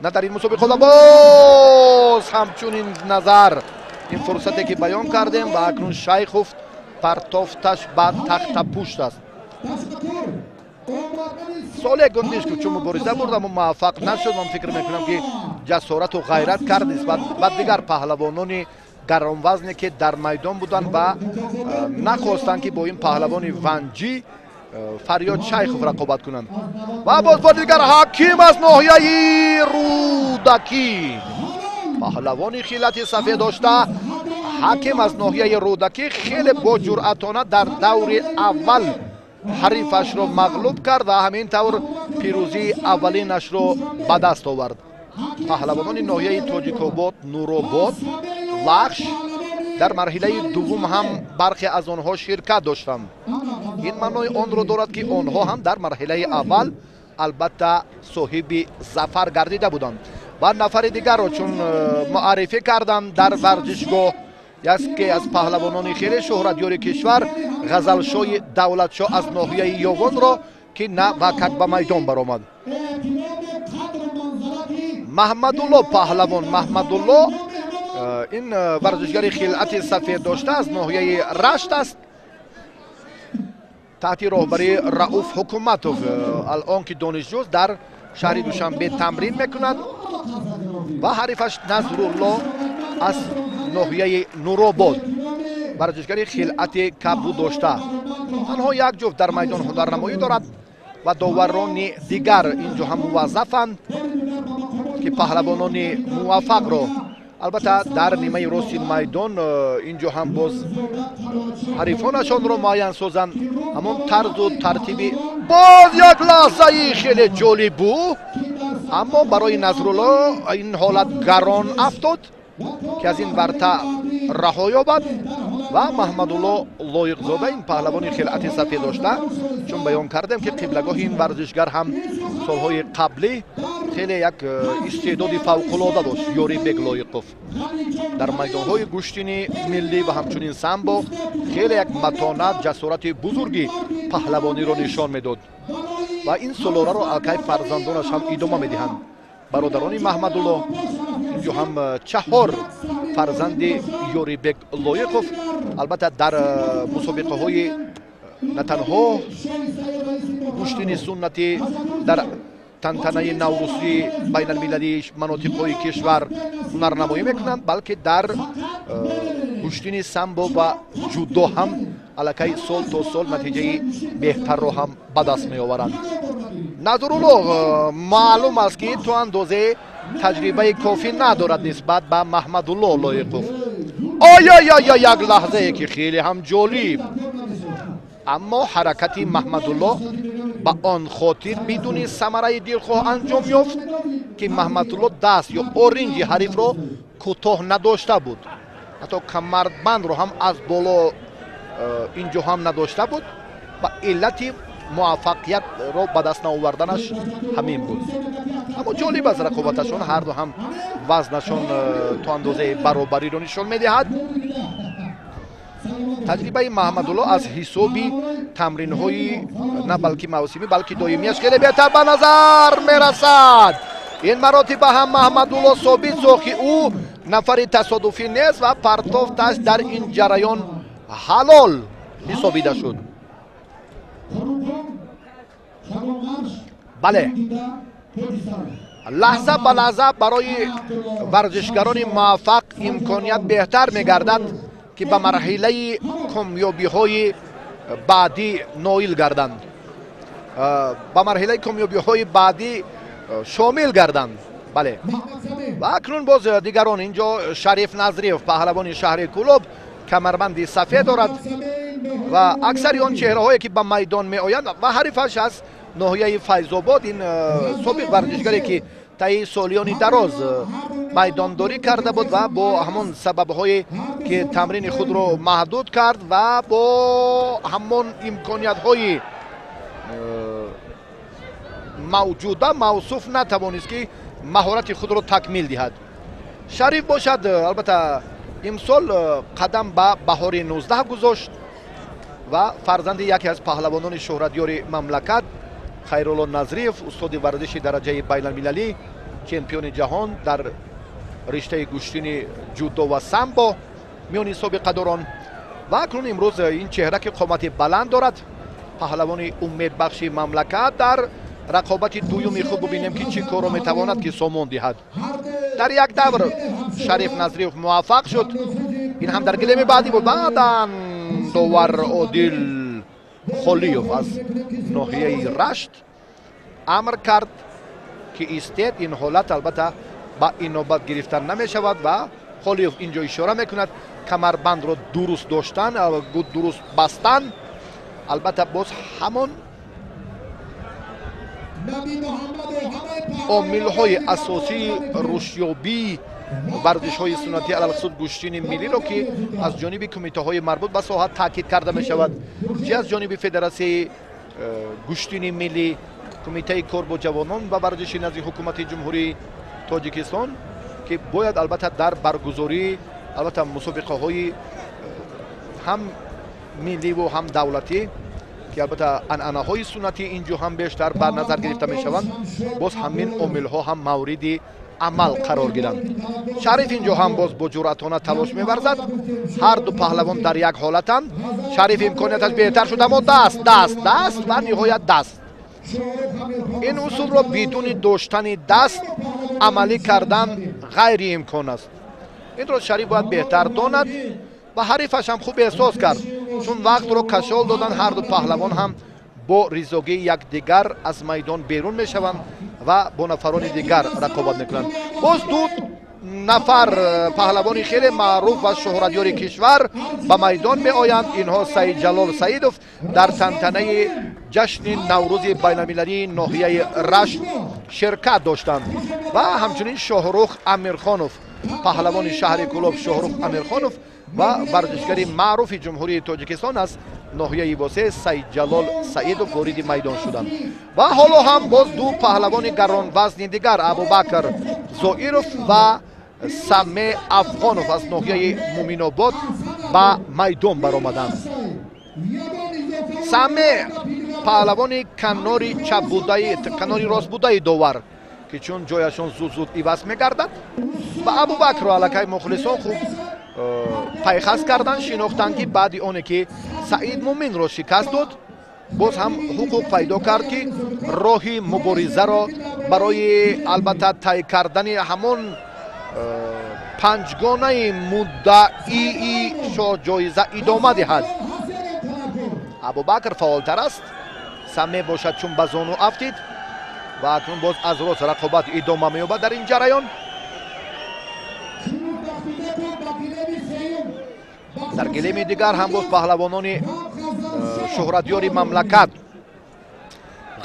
на дар ин мусобиқот. Боз ҳамчунин назар ин фурсате, ки баён кардем, ва акнун Шайхов партофташ ба тахтапушт аст. Солеҳ Гундишков чун мубориза бурд, аммо муваффақ нашуд. Ман фикр мекунам, ки ҷасорату ғайрат кард нисбат ба дигар паҳлавонони гаронвазне, ки дар майдон буданд ва нахостанд, ки бо ин паҳлавони ванҷӣ Фарёд Шайхов рақобат кунанд. Ва боз бори дигар Ҳаким аз ноҳияи Рӯдакӣ, паҳлавони хилати сафед дошта Ҳаким аз ноҳияи Рӯдакӣ, хеле боҷуръатона дар даври аввал ҳарифашро мағлуб кард ва ҳамин тавр пирӯзии аввалинашро ба даст овард. Паҳлавонони ноҳияи Тоҷикобод, Нуробод, Вахш дар марҳилаи дуввум ҳам бархе аз онҳо ширкат доштанд. Ин маънои онро дорад, ки онҳо ҳам дар марҳилаи аввал албатта соҳиби зафар гардида буданд. Ва нафари дигарро чун муаррифӣ кардам, дар варзишгоҳ яке аз паҳлавонони хеле шӯҳратёри кишвар, Ғазалшоҳи Давлатшоҳ аз ноҳияи Ёвонро, ки на вакак ба майдон баромад. Маҳмадулло, паҳлавон Маҳмадулло, ин варзишгари хилъати сафед дошта аз ноҳияи Рашт аст, таҳти роҳбарии Рауф Ҳукуматов, алон ки донишҷӯст, дар шаҳри Душанбе тамрин мекунад, ва ҳарифаш Назрулло аз ноҳияи Нуробод, варзишгари хилъати кабуд дошта. Танҳо як ҷуфт дар майдон ҳунарнамоӣ дорад ва доварони дигар инҷо ҳам муваззафанд, ки паҳлавонони муваффақро албатта дар нимаи рости майдон инҷо ҳам боз ҳарифонашонро муайян созанд. Ҳамон тарзу тартиби боз як лаҳзаи хеле ҷолиб буд, аммо барои Назрулло ин ҳолат гарон афтод, ки аз ин варта раҳо ёбад. Ва Маҳмадулло Лоиқзода, ин паҳлавони хилъати сафед дошта, чун баён кардем, ки қиблагоҳи ин варзишгар ҳам солҳои қаблӣ хеле як истеъдоди фавқулода дошт. Ёрибек Лоиқов дар майдонҳои гӯштини миллӣ ва ҳамчунин самбо хеле як матонат, ҷасорати бузурги паҳлавониро нишон медод ва ин сулоларо аллакай фарзандонаш ҳам идома медиҳанд. Бародарони Маҳмадулло, инҷо ҳам чаҳор фарзанди Ёрибек Лоиқов, албатта, дар мусобиқаҳои на танҳо гӯштини суннатӣ, дар тантанаи наврӯзии байналмилалии манотиқҳои кишвар ҳунарнамоӣ мекунанд, балки дар гӯштини самбо ва ҷудо ҳам аллакай сол то сол натиҷаи беҳтарро ҳам ба даст меоваранд. Назрулло, маълум аст, ки то андозе таҷрибаи кофӣ надорад нисбат ба Маҳмадулло Лоиқов. Оёёё, як лаҳзае, ки хеле ҳам ҷолиб, аммо ҳаракати Маҳмадулло ба он хотир бидуни самараи дилхоҳ анҷом ёфт, ки Маҳмадулло даст ё оринҷи ҳарифро кӯтоҳ надошта буд, ҳатто камарбандро ҳам аз боло инҷо ҳам надошта буд ва иллати муваффақиятро ба даст наоварданаш ҳамин буд. Аммо ҷолиб аст рақобаташон, ҳарду ҳам вазнашон то андозаи баробариро нишон медиҳад. Таҷрибаи Маҳмадулло аз ҳисоби тамринҳои на балки мавсимӣ, балки доимияш хеле беҳтар ба назар мерасад. Ин маротиба ҳам Маҳмадулло собит сохт, ки ӯ нафари тасодуфӣ нест ва партофташ дар ин ҷараён ҳалол ҳисобида шуд. Бале, лаҳза ба лаҳза барои варзишгарони муваффақ имконият беҳтар мегардад, ки ба марҳилаи комёбиҳои баъдӣ ноил гарданд, ба марҳилаи комёбиҳои баъдӣ шомил гарданд. Бале, ва акнун боз дигарон. Инҷо Шариф Назриев, паҳлавони шаҳри Кӯлоб, камарбанди сафед дорад ва аксари он чеҳраҳое, ки ба майдон меоянд, ва ҳарифаш аз ноҳияи Файзобод, ин собиқ варзишгаре, ки таи солиёни дароз майдондорӣ карда буд ва бо ҳамон сабабҳое, ки тамрини худро маҳдуд кард, ва бо ҳамон имкониятҳои мавҷуда мавсуф натавонист, ки маҳорати худро такмил диҳад. Шариф бошад, албатта, имсол қадам ба баҳори 19 гузошт ва фарзанди яке аз паҳлавонони шӯҳратёри мамлакат, Хайрулло Назриев, устоди варзиши дараҷаи байналмилалӣ, чемпиони ҷаҳон дар риштаи гӯштини ҷудо ва самбо миёни собиқадорон. Ва акнун имрӯз ин чеҳра, ки қомати баланд дорад, паҳлавони умедбахши мамлакат, дар рақобати дуюми худ бубинем, ки чӣ корро метавонад, ки сомон диҳад. Дар як давр Шариф Назриев муваффақ шуд, ин ҳам дар гилеми баъдӣ буд. Баъдан довар Одил Холиев аз ноҳияи Рашт амр кард, ки истед. Ин ҳолат, албатта, ба инобат гирифтан намешавад ва Холиев инҷо ишора мекунад: камарбандро дуруст доштан, дуруст бастан, албатта, боз ҳамон омилҳои асосии рушдёбии варзишҳои суннатӣ, алалхусус гӯштини миллиро, ки аз ҷониби кумитаҳои марбут ба соҳа таъкид карда мешавад, чи аз ҷониби Федератсияи гӯштини миллӣ, Кумитаи кор бо ҷавонон ва варзиши назди Ҳукумати Ҷумҳурии Тоҷикистон, ки бояд, албатта, дар баргузории, албатта, мусобиқаҳои ҳам милливу ҳам давлатӣ, ки, албатта, анъанаҳои суннатӣ инҷо ҳам бештар ба назар гирифта мешаванд, боз ҳамин омилҳо ҳам мавриди амал қарор гиранд. Шариф инҷо ҳам боз бо ҷуръатона талош меварзад. Ҳар ду паҳлавон дар як ҳолатанд. Шариф имконияташ беҳтар шуд, аммо даст, даст, даст ва ниҳоят даст. Ин усулро бидуни доштани даст амалӣ кардан ғайриимкон аст. Инро Шариф бояд беҳтар донад ва ҳарифаш ҳам хуб эҳсос кард, чун вақтро кашол додан. Ҳарду паҳлавон ҳам бо ризогии якдигар аз майдон берун мешаванд ва бо нафарони дигар рақобат мекунанд. Боз ду нафар паҳлавони хеле маъруф ва шӯҳратёри кишвар ба майдон меоянд. Инҳо Саидҷалол Саидов, дар тантанаи ҷашни Наврӯзи байналмилалии ноҳияи Рашт ширкат доштанд, ва ҳамчунин Шоҳрух Амирхонов, паҳлавони шаҳри Кӯлоб. Шоҳрух Амирхонов Ва варзишгари маъруфи Ҷумҳурии Тоҷикистон аз ноҳияи Восе Саидҷалол Саидов вориди майдон шуданд. Ва ҳоло ҳам боз ду паҳлавони гаронвазни дигар, Абубакр Зоиров ва Саме Афғонов аз ноҳияи Муминобод ба майдон баромаданд. Саме паҳлавони канори чап будаи, канори рост будаи довар, ки чун ҷояшон зуд-зуд иваз мегардад, ва Абубакрро аллакай мухлисон хуб пайхас кардан, шинохтанд, ки баъди оне ки Саид Муминро шикаст дод, боз ҳам ҳуқуқ пайдо кард, ки роҳи муборизаро барои албатта тай кардани ҳамон панҷгонаи муддаии шоҳҷоиза идома диҳад. Абубакр фаъолтар аст, Саме бошад чун ба зону афтид ва акнун боз аз рост рақобат идома меёбад дар ин ҷараён. Дар гилеми дигар ҳам боз паҳлавонони шӯҳратёри мамлакат,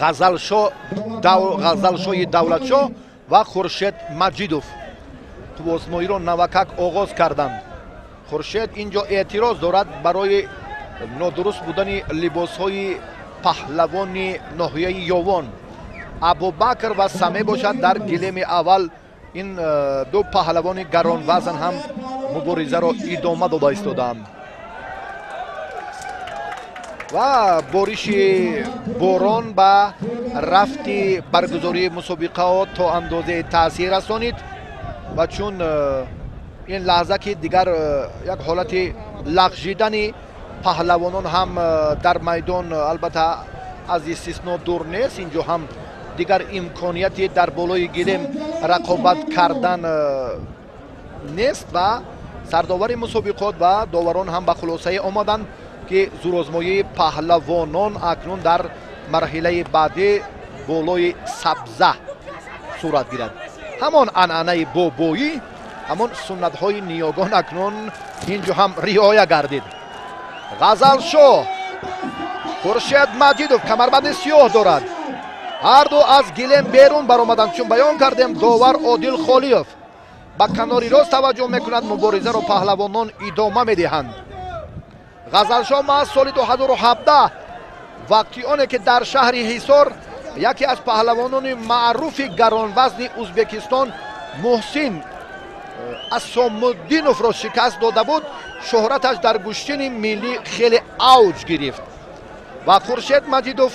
Ғазалшоҳи Давлатшоҳ ва Хуршед Маҷидов қуввозмоиро навакак оғоз карданд. Хуршед ин ҷо эътироз дорад барои нодуруст будани либосҳои паҳлавони ноҳияи Ёвон. Абубакр ва Саме бошад дар гилеми аввал ин ду паҳлавони гаронвазн ҳам муборизаро идома дода истодаанд. Ва бориши борон ба рафти баргузории мусобиқаҳо то андозае таъсир расонид ва чун ин лаҳза ки дигар як ҳолати лағжидани паҳлавонон ҳам дар майдон албатта аз истисно дур нест, инҷо ҳам дигар имконияти дар болои гилем рақобат кардан нест ва сардовари мусобиқот ва доварон ҳам ба хулосае омаданд, ки зурозмоии паҳлавонон акнун дар марҳилаи баъдӣ болои сабза сурат гирад. Ҳамон анъанаи бобоӣ, ҳамон суннатҳои ниёгон акнун инҷо ҳам риоя гардид. Ғазалшоҳ, Хуршед Маҷидов камарбанди сиёҳ дорад. Ҳарду аз гилем берун баромаданд, чун баён кардем, довар Одил Холиев ба канори рост таваҷҷӯҳ мекунад, муборизаро паҳлавонон идома медиҳанд. Ғазалшоҳ маҳз соли 2017 вақти оне ки дар шаҳри Ҳисор яке аз паҳлавонони маъруфи гаронвазни Ӯзбекистон Муҳсин Асомуддиновро шикаст дода буд, шӯҳраташ дар гӯштини миллӣ хеле авҷ гирифт ва Хуршед Маҷидов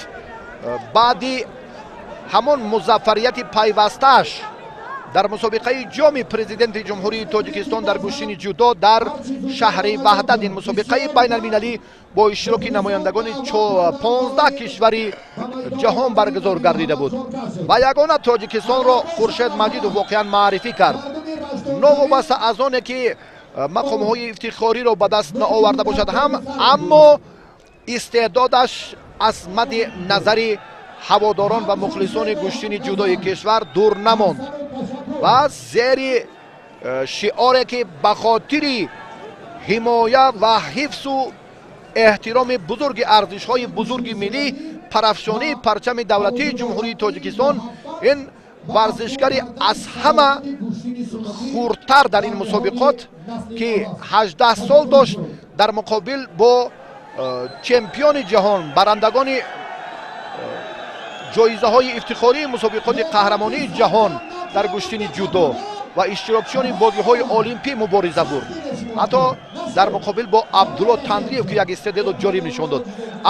баъди ҳамон музаффарияти пайвастааш дар мусобиқаи ҷоми президенти Ҷумҳурии Тоҷикистон дар гӯштини ҷудо дар шаҳри Ваҳдат, ин мусобиқаи байналмилалӣ бо иштироки намояндагони 15 кишвари ҷаҳон баргузор гардида буд ва ягона Тоҷикистонро Хуршед Маҷидов воқеан маърифӣ кард. Новобаста аз оне ки мақомҳои ифтихориро ба даст наоварда бошад ҳам, аммо истеъдодаш аз мадди назари ҳаводорон ва мухлисони гӯштини ҷудои кишвар дур намонд ва зери шиоре ки ба хотири ҳимоя ва ҳифзу эҳтироми бузурги арзишҳои бузурги миллӣ, парафшонии парчами давлатии Ҷумҳурии Тоҷикистон, ин варзишгари аз ҳама хурдтар дар ин мусобиқот ки 18 сол дошт, дар муқобил бо чемпиони ҷаҳон, барандагони ҷоизаҳои ифтихории мусобиқоти қаҳрамонии ҷаҳон дар гӯштини ҷудо ва иштирокчиёни бозиҳои олимпӣ мубориза бурд, ҳатто дар муқобил бо Абдулло Тандриев, ки як истеъдоду ҷолиб нишон дод.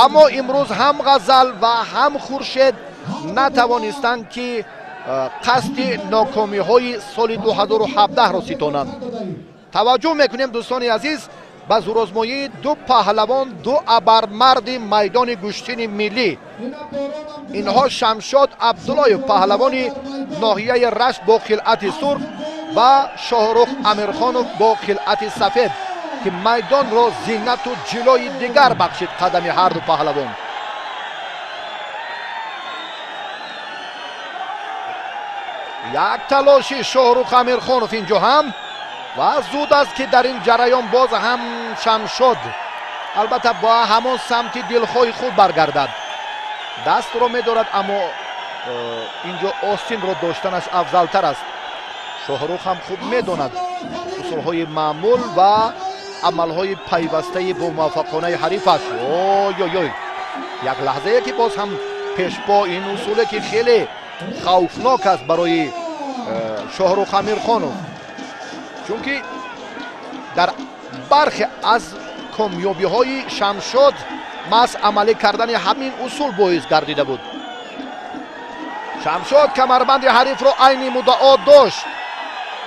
Аммо имрӯз ҳам Ғазал ва ҳам Хуршед натавонистанд, ки қасди нокомиҳои соли 2017-ро ситонанд. Таваҷҷӯҳ мекунем, дӯстони азиз, ба зурозмоии ду паҳлавон, ду абармарди майдони гӯштини миллӣ. Инҳо Шамшод Абдуллоев, паҳлавони ноҳияи Рашт бо хилъати сурх ва Шоҳрух Амирхонов бо хилъати сафед, ки майдонро зинату ҷилои дигар бахшид қадами ҳарду паҳлавон. Як талоши Шоҳрух Амирхонов инҷо ҳам ва зуд аст, ки дар ин ҷараён боз ҳам Шамшод албатта ба ҳамон самти дилхоҳи худ баргардад. Дастро медорад, аммо инҷо остинро доштанаш афзалтар аст. Шоҳрух ҳам хуб медонад усулҳои маъмул ва Амалҳои пайвастаи бомуваффақонаи ҳарифаш. Ой-ой-ой, як лаҳзае ки боз ҳам пешпо, ин усуле ки хеле хавфнок аст барои Шоҳрух Амирхонов, чунки дар бархе аз комёбиҳои Шамшод маҳз амалӣ кардани ҳамин усул боис гардида буд. Шамшод камарбанди ҳарифро айни муддао дошт.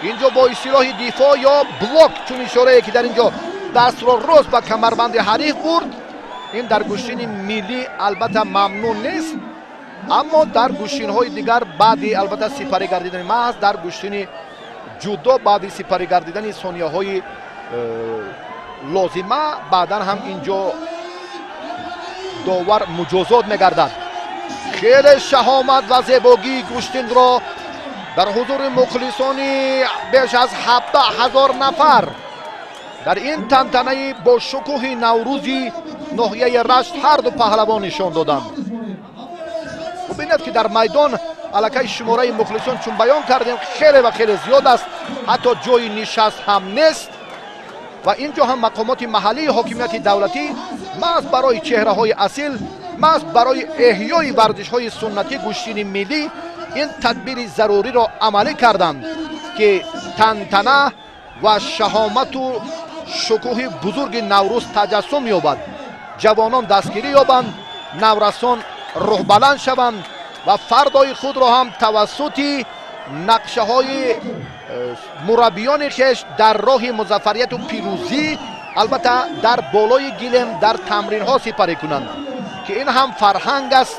Инҷо бо истилоҳи дифоъ ё блок, чун ишорае ки дар инҷо дастро рост ба камарбанди ҳариф бурд, ин дар гӯштини миллӣ албатта мамнӯъ нест, аммо дар гӯштинҳои дигар баъди албатта сипарӣ гардидани, маҳз дар гӯштини ҷудо баъди сипарӣ гардидани сонияҳои лозима, баъдан ҳам инҷо довар муҷозот мегардад. Хеле шаҳомат ва зебогии гӯштинро дар ҳузури мухлисони беш аз 17 000 нафар дар ин тантанаи бо шукӯҳи Наврӯзи ноҳияи Рашт ҳарду паҳлавон нишон доданд. Бубинед, ки дар майдон аллакай шумораи мухлисон, чун баён кардем, хеле ва хеле зиёд аст, ҳатто ҷои нишаст ҳам нест. Ва ин ҷо ҳам мақомоти маҳаллии ҳокимияти давлатӣ маҳз барои чеҳраҳои асил, маҳз барои эҳёи варзишҳои суннатӣ, гӯштини миллӣ, ин тадбири заруриро амалӣ карданд, ки тантана ва шаҳомату шукӯҳи бузурги Наврӯз таҷассум ёбад, ҷавонон дастгирӣ ёбанд, наврасон рӯҳбаланд шаванд ва фардои худро ҳам тавассути нақшаҳои мураббиёни хеш дар роҳи музаффарияту пирӯзӣ, албатта дар болои гилем, дар тамринҳо сипарӣ кунанд, ки ин ҳам фарҳанг аст,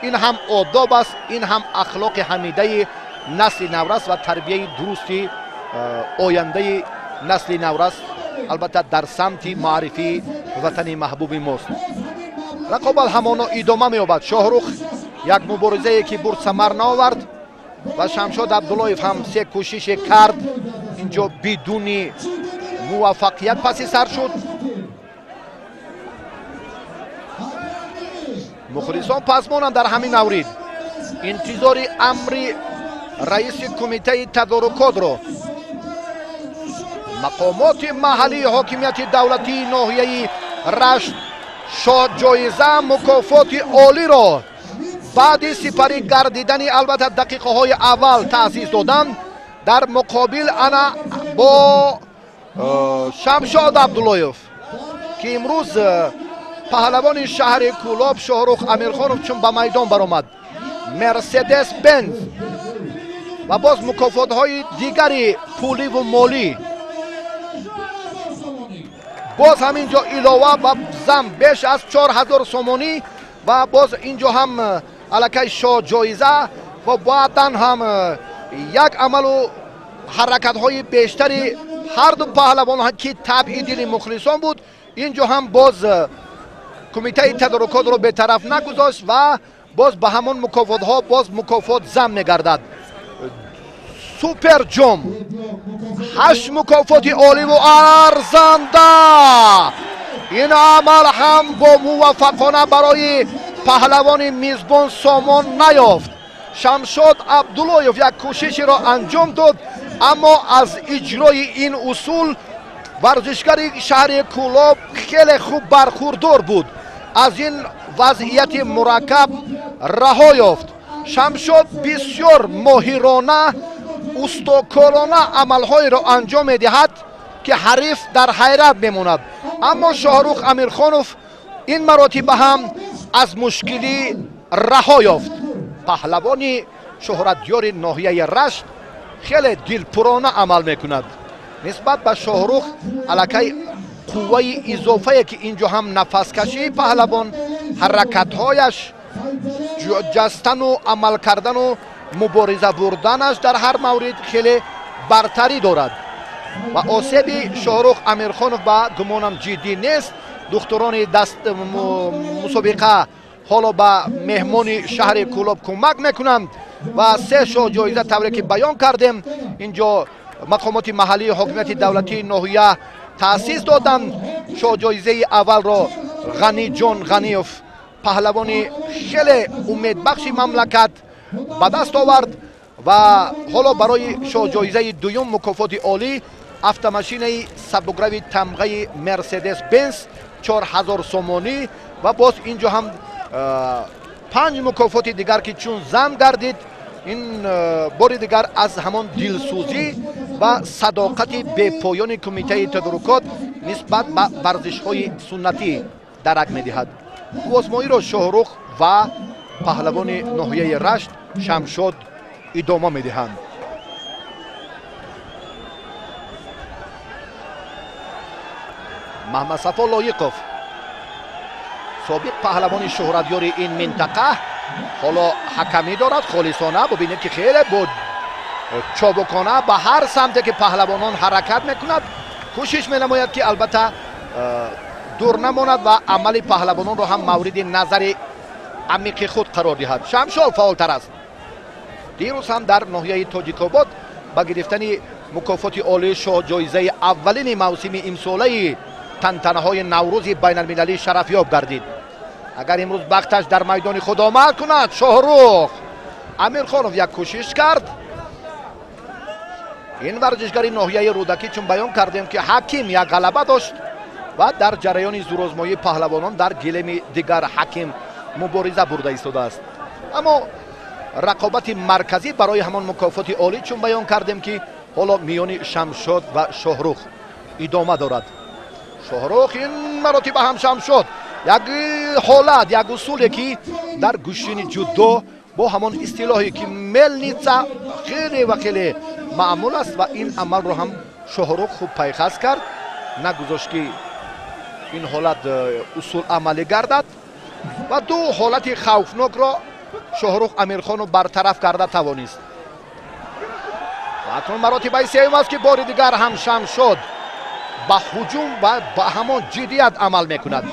ин ҳам одоб аст, ин ҳам ахлоқи ҳамидаи насли наврас ва тарбияи дурусти ояндаи насли наврас, албатта дар самти маърифии ватани маҳбуби мост. Рақобат ҳамоно идома меёбад. Шоҳрух як муборизае ки бурд, самар наовард ва Шамшод Абдуллоев ҳам се кӯшише кард, инҷо бидуни муваффақият паси сар шуд. Мухлисон пасмонанд дар ҳамин маврид, интизори амри раиси кумитаи тадорукотро. Мақомоти маҳаллии ҳокимияти давлатии ноҳияи Рашт шоҳҷоиза, мукофоти олиро баъди сипарӣ гардидани албатта дақиқаҳои аввал таъсис доданд. Дар муқобил ана бо Шамшод Абдуллоев, ки имрӯз паҳлавони шаҳри Кӯлоб Шоҳрух Амирхонов чун ба майдон баромад, Мерседес Бенз ва боз мукофотҳои дигари пуливу молӣ, боз ҳамин ҷо илова ва зам беш аз 4000 сомонӣ ва боз ин ҷо ҳам аллакай шоҳҷоиза ва баъдан ҳам як амалу ҳаракатҳои бештари ҳарду паҳлавон, ки табъи дили мухлисон буд, ин ҷо ҳам боз кумитаи тадорукотро бетараф нагузошт ва боз ба ҳамон мукофотҳо боз мукофот зам мегардад. Суперҷом, ҳашт мукофоти оливу арзанда. Ин амал ҳам бо муваффақона барои паҳлавони мизбон сомон наёфт. Шамшод Абдуллоев як кӯшишеро анҷом дод, аммо аз иҷрои ин усул варзишгари шаҳри Кӯлоб хеле хуб бархурдор буд, аз ин вазъияти мураккаб раҳо ёфт. Шамшод бисёр моҳирона, устокорона амалҳоеро анҷом медиҳад, ки ҳариф дар ҳайрат мемонад, аммо Шоҳрух Амирхонов ин маротиба ҳам аз мушкилӣ раҳо ёфт. Паҳлавони шӯҳратёри ноҳияи Рашт хеле дилпурона амал мекунад. Нисбат ба Шоҳрух аллакай қувваи изофае, ки ин ҷо ҳам нафаскашии паҳлавон, ҳаракатҳояш, ҷастану амал кардану мубориза бурданаш дар ҳар маврид хеле бартарӣ дорад ва осеби Шоҳрух Амирхонов ба гумонам ҷиддӣ нест. Духтурони даст мусобиқа ҳоло ба меҳмони шаҳри Кӯлоб кӯмак мекунанд. Ва се шоҳҷоиза, тавре ки баён кардем, ин ҷо мақомоти маҳаллии ҳокимияти давлатии ноҳия таъсис доданд. Шоҳҷоизаи аввалро Ғаниҷон Ғаниев, паҳлавони хеле умедбахши мамлакат, ба даст овард ва ҳоло барои шоҳҷоизаи дуюм, мукофоти олӣ, Автомашинаи сабукрави тамғаи Мерседес Бенз 4000 сомонӣ ва боз инҷо ҳам 5 мукофоти дигар, ки чун зам гардид, ин бори дигар аз ҳамон дилсӯзӣ ва садоқати бепоёни кумитаи тадорукот нисбат ба варзишҳои суннатӣ дарак медиҳад. Қуввозмоиро Шоҳрух ва паҳлавони ноҳияи Рашт Шамшод идома медиҳанд. Маҳмадсафо Лоиқов, собиқ паҳлавони шӯҳратёри ин минтақа, ҳоло ҳакамӣ дорад холисона. Бубинед, ки хеле бо чобукона ба ҳар самте ки паҳлавонон ҳаракат мекунад, кӯшиш менамояд, ки албатта дур намонад ва амали паҳлавононро ҳам мавриди назари амиқи худ қарор диҳад. Шамшод фаъолтар аст. Дирӯз ҳам дар ноҳияи Тоҷикобод ба гирифтани мукофоти олии шоҳҷоизаи аввалини мавсими имсолаи тантанаҳои Наврӯзи байналмилалӣ шарафёб гардид. Агар имрӯз бахташ дар майдони худ омад кунад, Шоҳрух Амирхонов як кӯшиш кард. Ин варзишгари ноҳияи Рӯдакӣ, чун баён кардем, ки ҳаким як ғалаба дошт ва дар ҷараёни зӯрозмоии паҳлавонон дар гилеми дигар ҳаким мубориза бурда истодааст. Аммо рақобати марказӣ барои ҳамон мукофоти олӣ, чун баён кардем, ки ҳоло миёни Шамшод ва Шоҳрух идома дорад. Шоҳрух ин маротиба ҳам Шамшод як ҳолат, як усуле, ки дар гӯштини ҷудо бо ҳамон истилоҳе, ки мельница, хеле ва хеле маъмул аст, ва ин амалро ҳам Шоҳрух хуб пайхас кард, нагузошт, ки ин ҳолат усул амалӣ гардад, ва ду ҳолати хавфнокро Шоҳрух Амирхонов бартараф карда тавонист. Акнун маротибаи сеюм аст, ки бори дигар ҳам Шамшод ба ҳуҷум ва ба ҳамон ҷиддият амал мекунад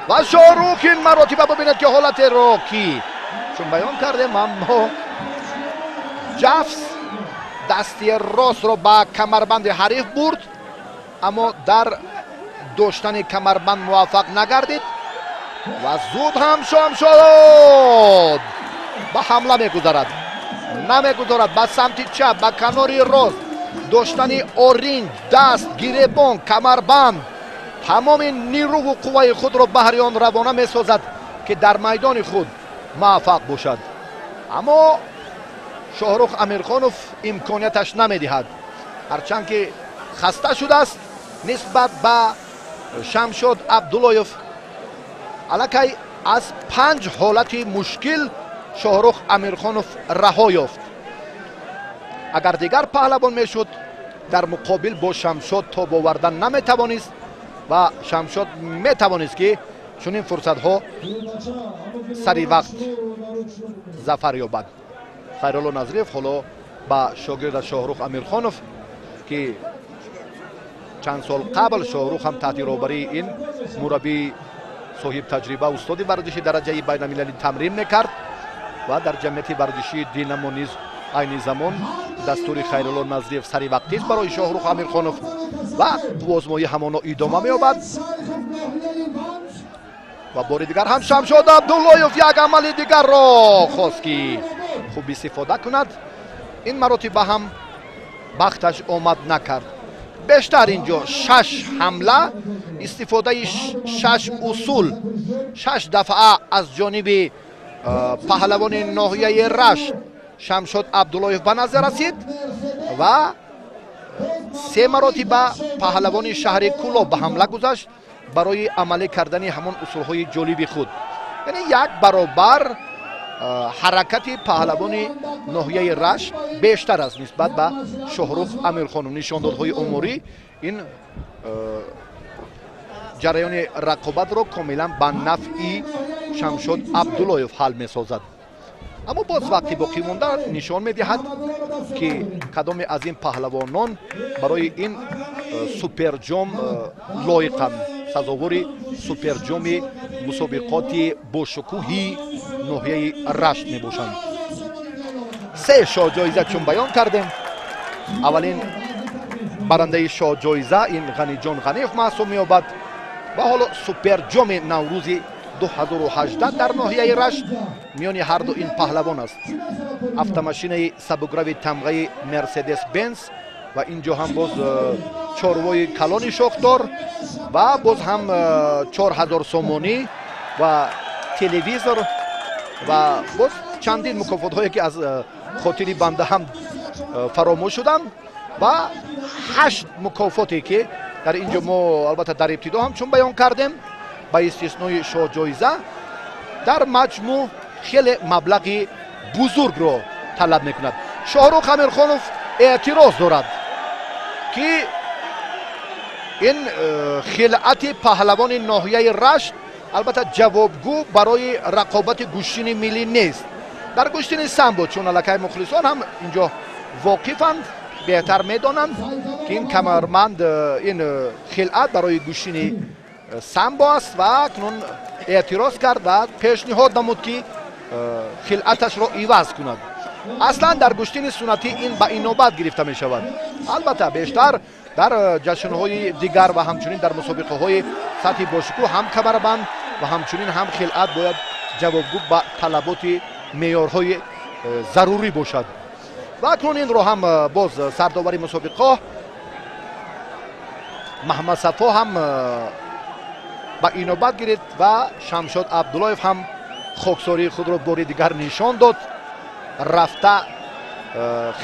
ва Шоҳрух ин маротиба бибинед, ки ҳолатеро, ки чун баён кардем, аммо ҷафс дасти ростро ба камарбанди ҳариф бурд, аммо дар доштани камарбанд муваффақ нагардид ва зуд ҳам Шамшод ба ҳамла мегузарад, намегузорад ба самти чап, ба канори рост доштани оринҷ, даст, гиребон, камарбанд, тамоми нирӯву қувваи худро баҳри он равона месозад, ки дар майдони худ муваффақ бошад. Аммо Шоҳрух Амирхонов имконияташ намедиҳад. Ҳарчанд ки хаста шудааст, нисбат ба Шамшод Абдуллоев аллакай аз 5 ҳолати мушкил Шоҳрух Амирхонов раҳо ёфт. Агар дигар паҳлавон мешуд, дар муқобил бо Шамшод тоб овардан наметавонист ва Шамшод метавонист, ки чунин фурсатҳо сари вақт зафар ёбад. Хайрулло Назриев ҳоло ба шогирда Шоҳрух Амирхонов, ки чанд сол қабл Шоҳрух ҳам таҳти роҳбарии ин мураббии соҳибтаҷриба, устоди варзиши дараҷаи байналмилалӣ тамрин мекард ва дар ҷамъияти варзишии Динамо низ айни замон дастури Хайрулло Назриев сари вақтист барои Шоҳрух Амирхонов ва қуввозмоӣ ҳамоно идома меёбад. Ва бори дигар ҳам Шамшод Абдуллоев як амали дигарро хост, ки хуб истифода кунад. Ин маротиба ҳам бахташ омад накард. Бештар инҷо 6 ҳамла, истифодаи 6 усул, 6 дафъа аз ҷониби паҳлавони ноҳияи Рашт Шамшод Абдуллоев ба назар расид ва 3 маротиба паҳлавони шаҳри Кӯлоб ба ҳамла гузашт барои амалӣ кардани ҳамон усулҳои ҷолиби худ. Яъне як баробар ҳаракати паҳлавони ноҳияи Рашт бештар аст нисбат ба Шоҳрух Амирхонов. Нишондодҳои умурӣ ин ҷараёни рақобатро комилан ба нафъи Шамшод Абдуллоев ҳал месозад. Аммо боз вақти боқӣ монда нишон медиҳад, ки кадоме аз ин паҳлавонон барои ин суперҷом лоиқанд, сазовори суперҷоми мусобиқоти бошукӯҳи ноҳияи Рашт мебошанд. 3 шоҳҷоиза, чун баён кардем, аввалин барандаи шоҳҷоиза ин Ғаниҷон Ғаниев маҳсуб меёбад ва ҳоло суперҷоми Наврӯзи 2018 дар ноҳияи Рашт миёни ҳар ду ин паҳлавон аст. Автомашинаи сабукрави тамғаи Мерседес Бенз Ва ин ҷо ҳам боз чорвои калони шохдор ва боз ҳам 4000 сомонӣ ва телевизор ва боз чандин мукофотҳое, ки аз хотири банда ҳам фаромӯш шуданд, ва ҳашт мукофоте, ки дар ин ҷо мо албатта дар ибтидо ҳам чун баён кардем, ба истиснои шоҳҷоиза, дар маҷмӯъ хеле маблағи бузургро талаб мекунад. Шоҳрух Амирхонов эътироз дорад, ки ин хилъати паҳлавони ноҳияи Рашт албатта ҷавобгӯ барои рақобати гӯштини миллӣ нест. Дар гӯштини самбо, чун аллакай мухлисон ҳам инҷо воқифанд, беҳтар медонанд, ки ин камарбанд, ин хилъат барои гӯштини самбо аст, ва акнун эътироз кард ва пешниҳод намуд, ки хилъаташро иваз кунад. Аслан дар гӯштини суннатӣ ин ба инобат гирифта мешавад. Албатта, бештар дар ҷашнҳои дигар ва ҳамчунин дар мусобиқаҳои сатҳи бошукӯҳ ҳам камарбанд ва ҳамчунин ҳам хилъат бояд ҷавобгӯ ба талаботи меъёрҳои зарурӣ бошад. Ва акнун инро ҳам боз сардовари мусобиқаҳо Маҳмадсафо ҳам ба инобат гирифт ва Шамшод Абдуллоев ҳам хоксории худро бори дигар нишон дод, рафта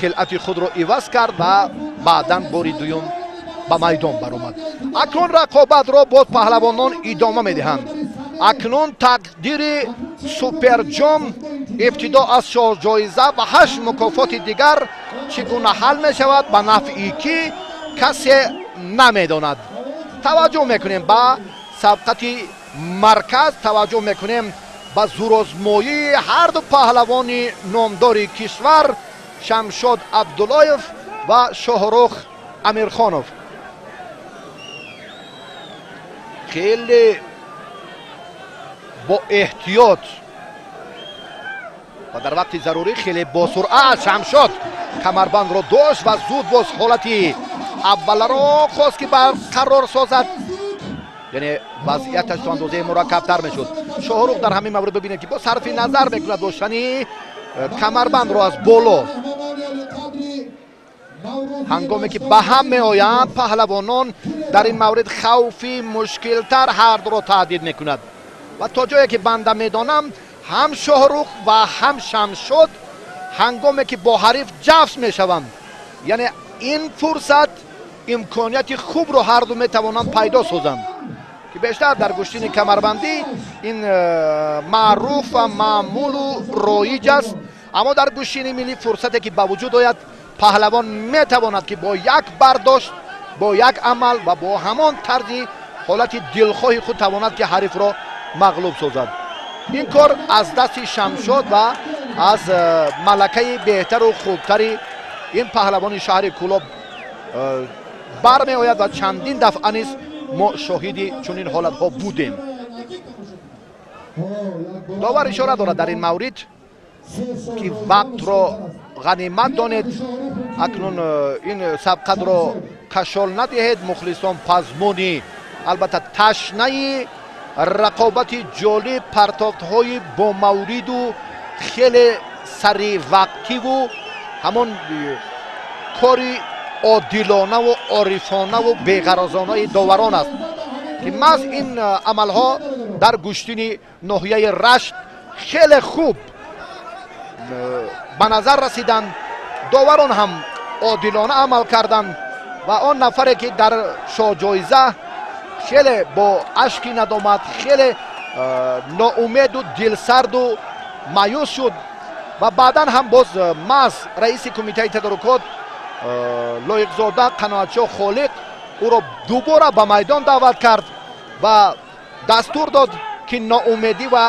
хилъати худро иваз кард ва баъдан бори дуюм ба майдон баромад. Акнун рақобатро боз паҳлавонон идома медиҳанд. Акнун тақдири суперҷом, ибтидо аз шоҳҷоиза ва ҳашт мукофоти дигар, чӣ гуна ҳал мешавад, ба нафъи кӣ, касе намедонад. Таваҷҷӯҳ мекунем ба сабқати марказ, таваҷҷӯҳ мекунем ба зӯрозмоии ҳарду паҳлавони номдори кишвар, Шамшод Абдуллоев ва Шоҳрух Амирхонов. Хеле бо эҳтиёт ва дар вақти зарурӣ хеле босуръат Шамшод камарбандро дошт ва зуд боз ҳолати авваларо хост, ки барқарор созад, яъне вазъияташ то андозаи мураккабтар мешуд. Шоҳрух дар ҳамин маврид бибинед, ки бо сарфи назар мекунад доштани камарбандро аз боло. Ҳангоме ки ба ҳам меоянд паҳлавонон, дар ин маврид хавфи мушкилтар ҳардуро таҳдид мекунад. Ва то ҷое ки банда медонам, ҳам Шоҳрух ва ҳам Шамшод ҳангоме ки бо ҳариф ҷафс мешаванд, яъне ин фурсат, имконияти хубро ҳарду метавонанд пайдо созанд, ки бештар дар гӯштини камарбандӣ ин маъруф ва маъмулу роиҷ аст. Аммо дар гӯштини миллӣ фурсате ки ба вуҷуд ояд, паҳлавон метавонад, ки бо як бардошт, бо як амал ва бо ҳамон тарзи ҳолати дилхоҳи худ тавонад, ки ҳарифро мағлуб созад. Ин кор аз дасти Шамшод ва аз малакаи беҳтару хубтари ин паҳлавони шаҳри Кӯлоб бармеояд ва чандин дафъа низ мо шоҳиди чунин ҳолатҳо будем. Довар ишора дорад дар ин маврид, ки вақтро ғанимат донед, акнун ин сабқатро кашол надиҳед. Мухлисон пазмуни, албатта ташнаи рақобати ҷолиб, партофтҳои бомавриду хеле саривақтиву ҳамон кори одилонаву орифонаву беғаразонаи доварон аст, ки маҳз ин амалҳо дар гӯштини ноҳияи Рашт хеле хуб ба назар расиданд. Доварон ҳам одилона амал карданд ва он нафаре, ки дар шоҳҷоиза хеле бо ашки надомат, хеле ноумеду дилсарду маъюс шуд ва баъдан ҳам боз маҳз раиси кумитаи тадорукот Лоиқзода Қаноатшоҳ Холиқ ӯро дубора ба майдон даъват кард ва дастур дод, ки ноумедӣ ва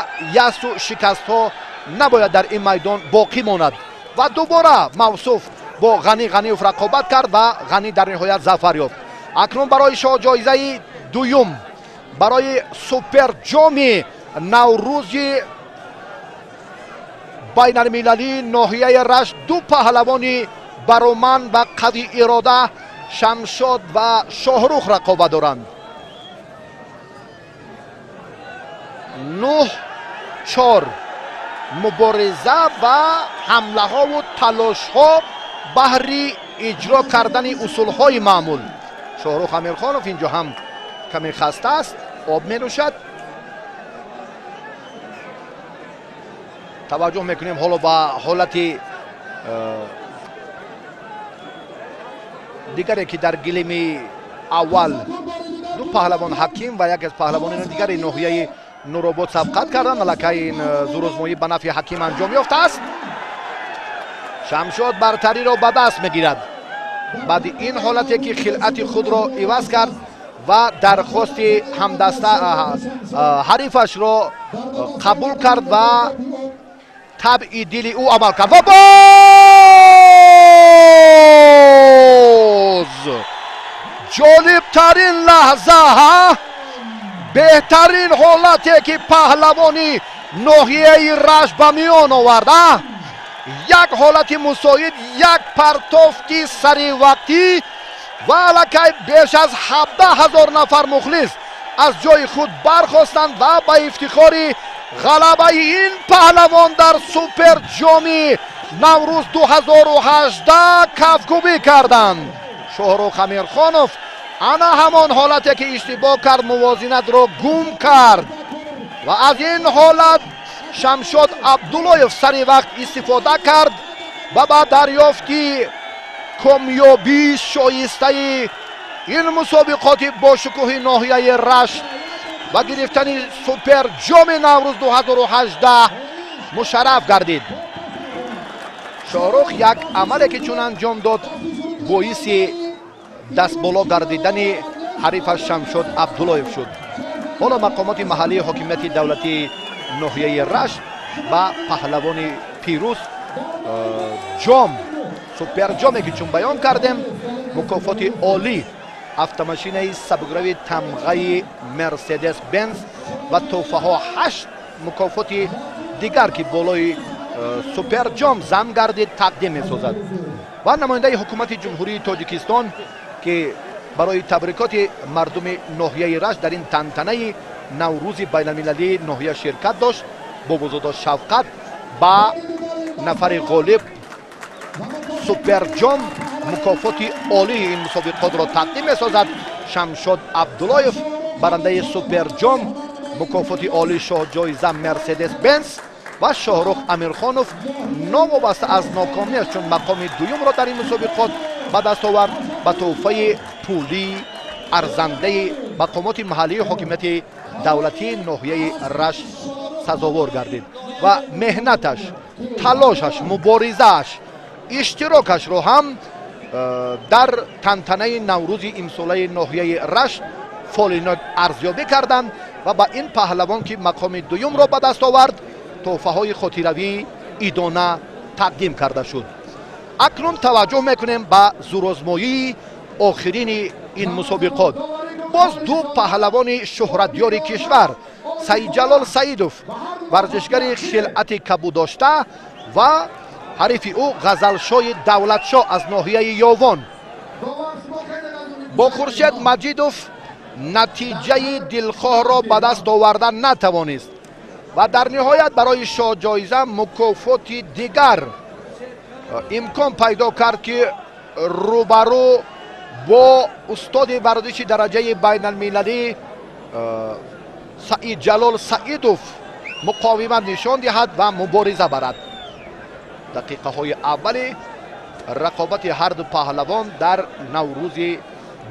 ясу шикастҳо набояд дар ин майдон боқӣ монад. Ва дубора мавсуф бо Ғанӣ Ғаниев рақобат кард ва Ғанӣ дар ниҳоят зафар ёфт. Акнун барои шоҳҷоизаи дуюм, барои суперҷоми Наврӯзи байналмилалии ноҳияи Рашт ду паҳлавони бароманд ва қавӣ ирода, Шамшод ва Шоҳрух, рақобат доранд. 9-4, мубориза ва ҳамлаҳову талошҳо баҳри иҷро кардани усулҳои маъмул. Шоҳрух Амирхонов инҷо ҳам каме хаста аст, об менӯшад. Таваҷҷӯҳ мекунем ҳоло ба ҳолати дигаре ки дар гилеми аввал ду паҳлавон Ҳаким ва яке аз паҳлавонони дигари ноҳияи Нуробод сабқат карданд. Аллакай ин зӯрозмоӣ ба нафъи Ҳаким анҷом ёфтааст. Шамшод бартариро ба даст мегирад баъди ин ҳолате ки хилъати худро иваз кард ва дархости ҳамдаста ҳарифашро қабул кард ва табъи дили ӯ амал кард. Ва боз ҷолибтарин лаҳза, беҳтарин ҳолате ки паҳлавони ноҳияи Рашт ба миён оварда, як ҳолати мусоид, як партофти саривақтӣ ва аллакай беш аз 17 000 нафар мухлис аз ҷои худ бархостанд ва ба ифтихори ғалабаи ин паҳлавон дар суперҷоми Наврӯз 2018 кафкӯбӣ карданд. Шоҳрух Амирхонов ана ҳамон ҳолате ки иштибоҳ кард, мувозинатро гум кард ва аз ин ҳолат Шамшод Абдуллоев сари вақт истифода кард ва ба дарёфти комёбии шоистаи ин мусобиқоти бошукӯҳи ноҳияи Рашт ва гирифтани суперҷоми Наврӯз 2018 мушарраф гардид. Шоҳрух як амале ки чун анҷом дод, боиси дастболо гардидани ҳарифаш Шамшод Абдуллоев шуд. Ҳоло мақомоти маҳаллии ҳокимияти давлатии ноҳияи Рашт ба паҳлавони пирӯз ҷом, суперҷоме ки чун баён кардем, мукофоти олӣ, автомашинаи сабукрави тамғаи Мерседес Бенз ва тӯҳфаҳо, 8 мукофоти дигар ки болои суперҷом зам гардид, тақдим месозад. Ва намояндаи ҳукумати Ҷумҳурии Тоҷикистон ки барои табрикоти мардуми ноҳияи Рашт дар ин тантанаи Наврӯзи байналмилалии ноҳия ширкат дошт, Бобозода Шавқат ба нафари ғолиб суперҷом, мукофоти олии ин мусобиқотро тақдим месозад. Шамшод Абдуллоев барандаи суперҷом, мукофоти олии шоҳҷоиза Мерседес Бенз ва Шоҳрух Амирхонов новобаста аз нокомиаш, чун мақоми дуюмро дар ин мусобиқот ба даст овард, ба тӯҳфаи пулии арзандаи мақомоти маҳаллии ҳокимияти давлатии ноҳияи Рашт сазовор гардид ва меҳнаташ, талошаш, муборизааш, иштирокашро ҳам дар тантанаи Наврӯзи имсолаи ноҳияи Рашт фолинок арзёбӣ карданд ва ба ин паҳлавон ки мақоми дуюмро ба даст овард, тӯҳфаҳои хотиравии идона тақдим карда шуд. Акнун таваҷҷӯҳ мекунем ба зӯрозмоии охирини ин мусобиқот. Боз ду паҳлавони шӯҳратёри кишвар, Саидҷалол Саидов, варзишгари хилъати кабуддошта, ва ҳарифи ӯ Ғазалшоҳи Давлатшоҳ аз ноҳияи Ёвон. Бо Хуршед Маҷидов натиҷаи дилхоҳро ба даст оварда натавонист ва дар ниҳоят барои шоҳҷоиза мукофоти дигар имкон пайдо кард, ки рӯбарӯ бо устоди варзиши дараҷаи байналмилалӣ Саидҷалол Саидов муқовимат нишон диҳад ва мубориза барад. Дақиқаҳои аввали рақобати ҳарду паҳлавон дар Наврӯзи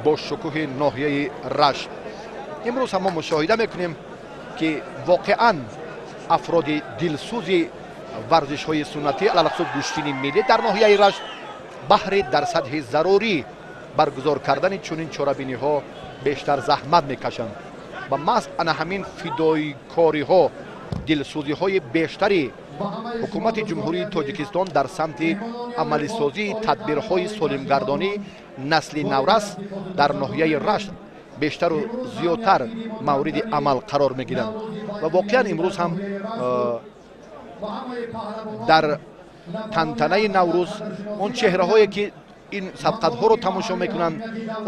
бошукӯҳи ноҳияи Рашт. Имрӯз ҳам мо мушоҳида мекунем, ки воқеан афроди дилсӯзи варзишҳои суннатӣ, алалхусус гӯштини миллӣ, дар ноҳияи Рашт баҳри дар сатҳи зарурӣ баргузор кардани чунин чорабиниҳо бештар заҳмат мекашанд ва маҳз ана ҳамин фидоикориҳо, дилсӯзиҳои бештари ҳукумати Ҷумҳурии Тоҷикистон дар самти амалисозии тадбирҳои солимгардонӣ насли наврас дар ноҳияи Рашт бештару зиёдтар мавриди амал қарор мегиранд. Ва воқеан имрӯз ҳам дар тантанаи Наврӯз он чеҳраҳое ки ин сабқатҳоро тамошо мекунанд,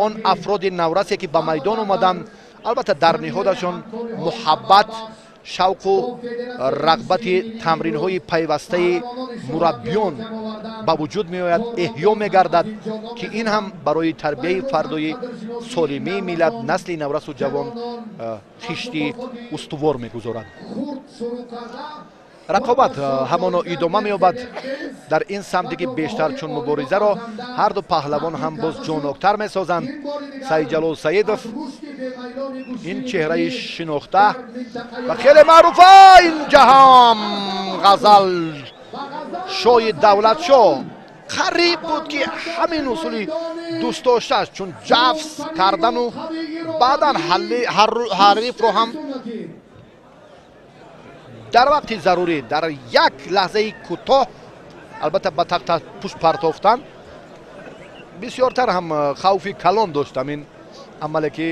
он афроди наврасе ки ба майдон омаданд, албатта дар ниҳодашон муҳаббат Шавқу рағбати тамринҳои пайвастаи мураббиён ба вуҷуд меояд, эҳё мегардад, ки ин ҳам барои тарбияи фардои солимии миллат, насли наврасу ҷавон хишти устувор мегузорад. Рақобат ҳамоно идома меёбад дар ин самте ки бештар чун муборизаро ҳарду паҳлавон ҳам боз ҷоноктар месозанд. Саидҷалол Саидов, ин чеҳраи шинохта ва хеле маъруфа инҷа ҳам Ғазал Шоҳи Давлатшоҳ қариб буд, ки ҳамин усули дӯстдоштааш, чун ҷафс кардану баъдан ҳарифро ҳам дар вақти зарурӣ дар як лаҳзаи кӯтоҳ албатта ба тахта пушт партофтан бисёртар ҳам хавфи калон дошт. Ҳамин амале ки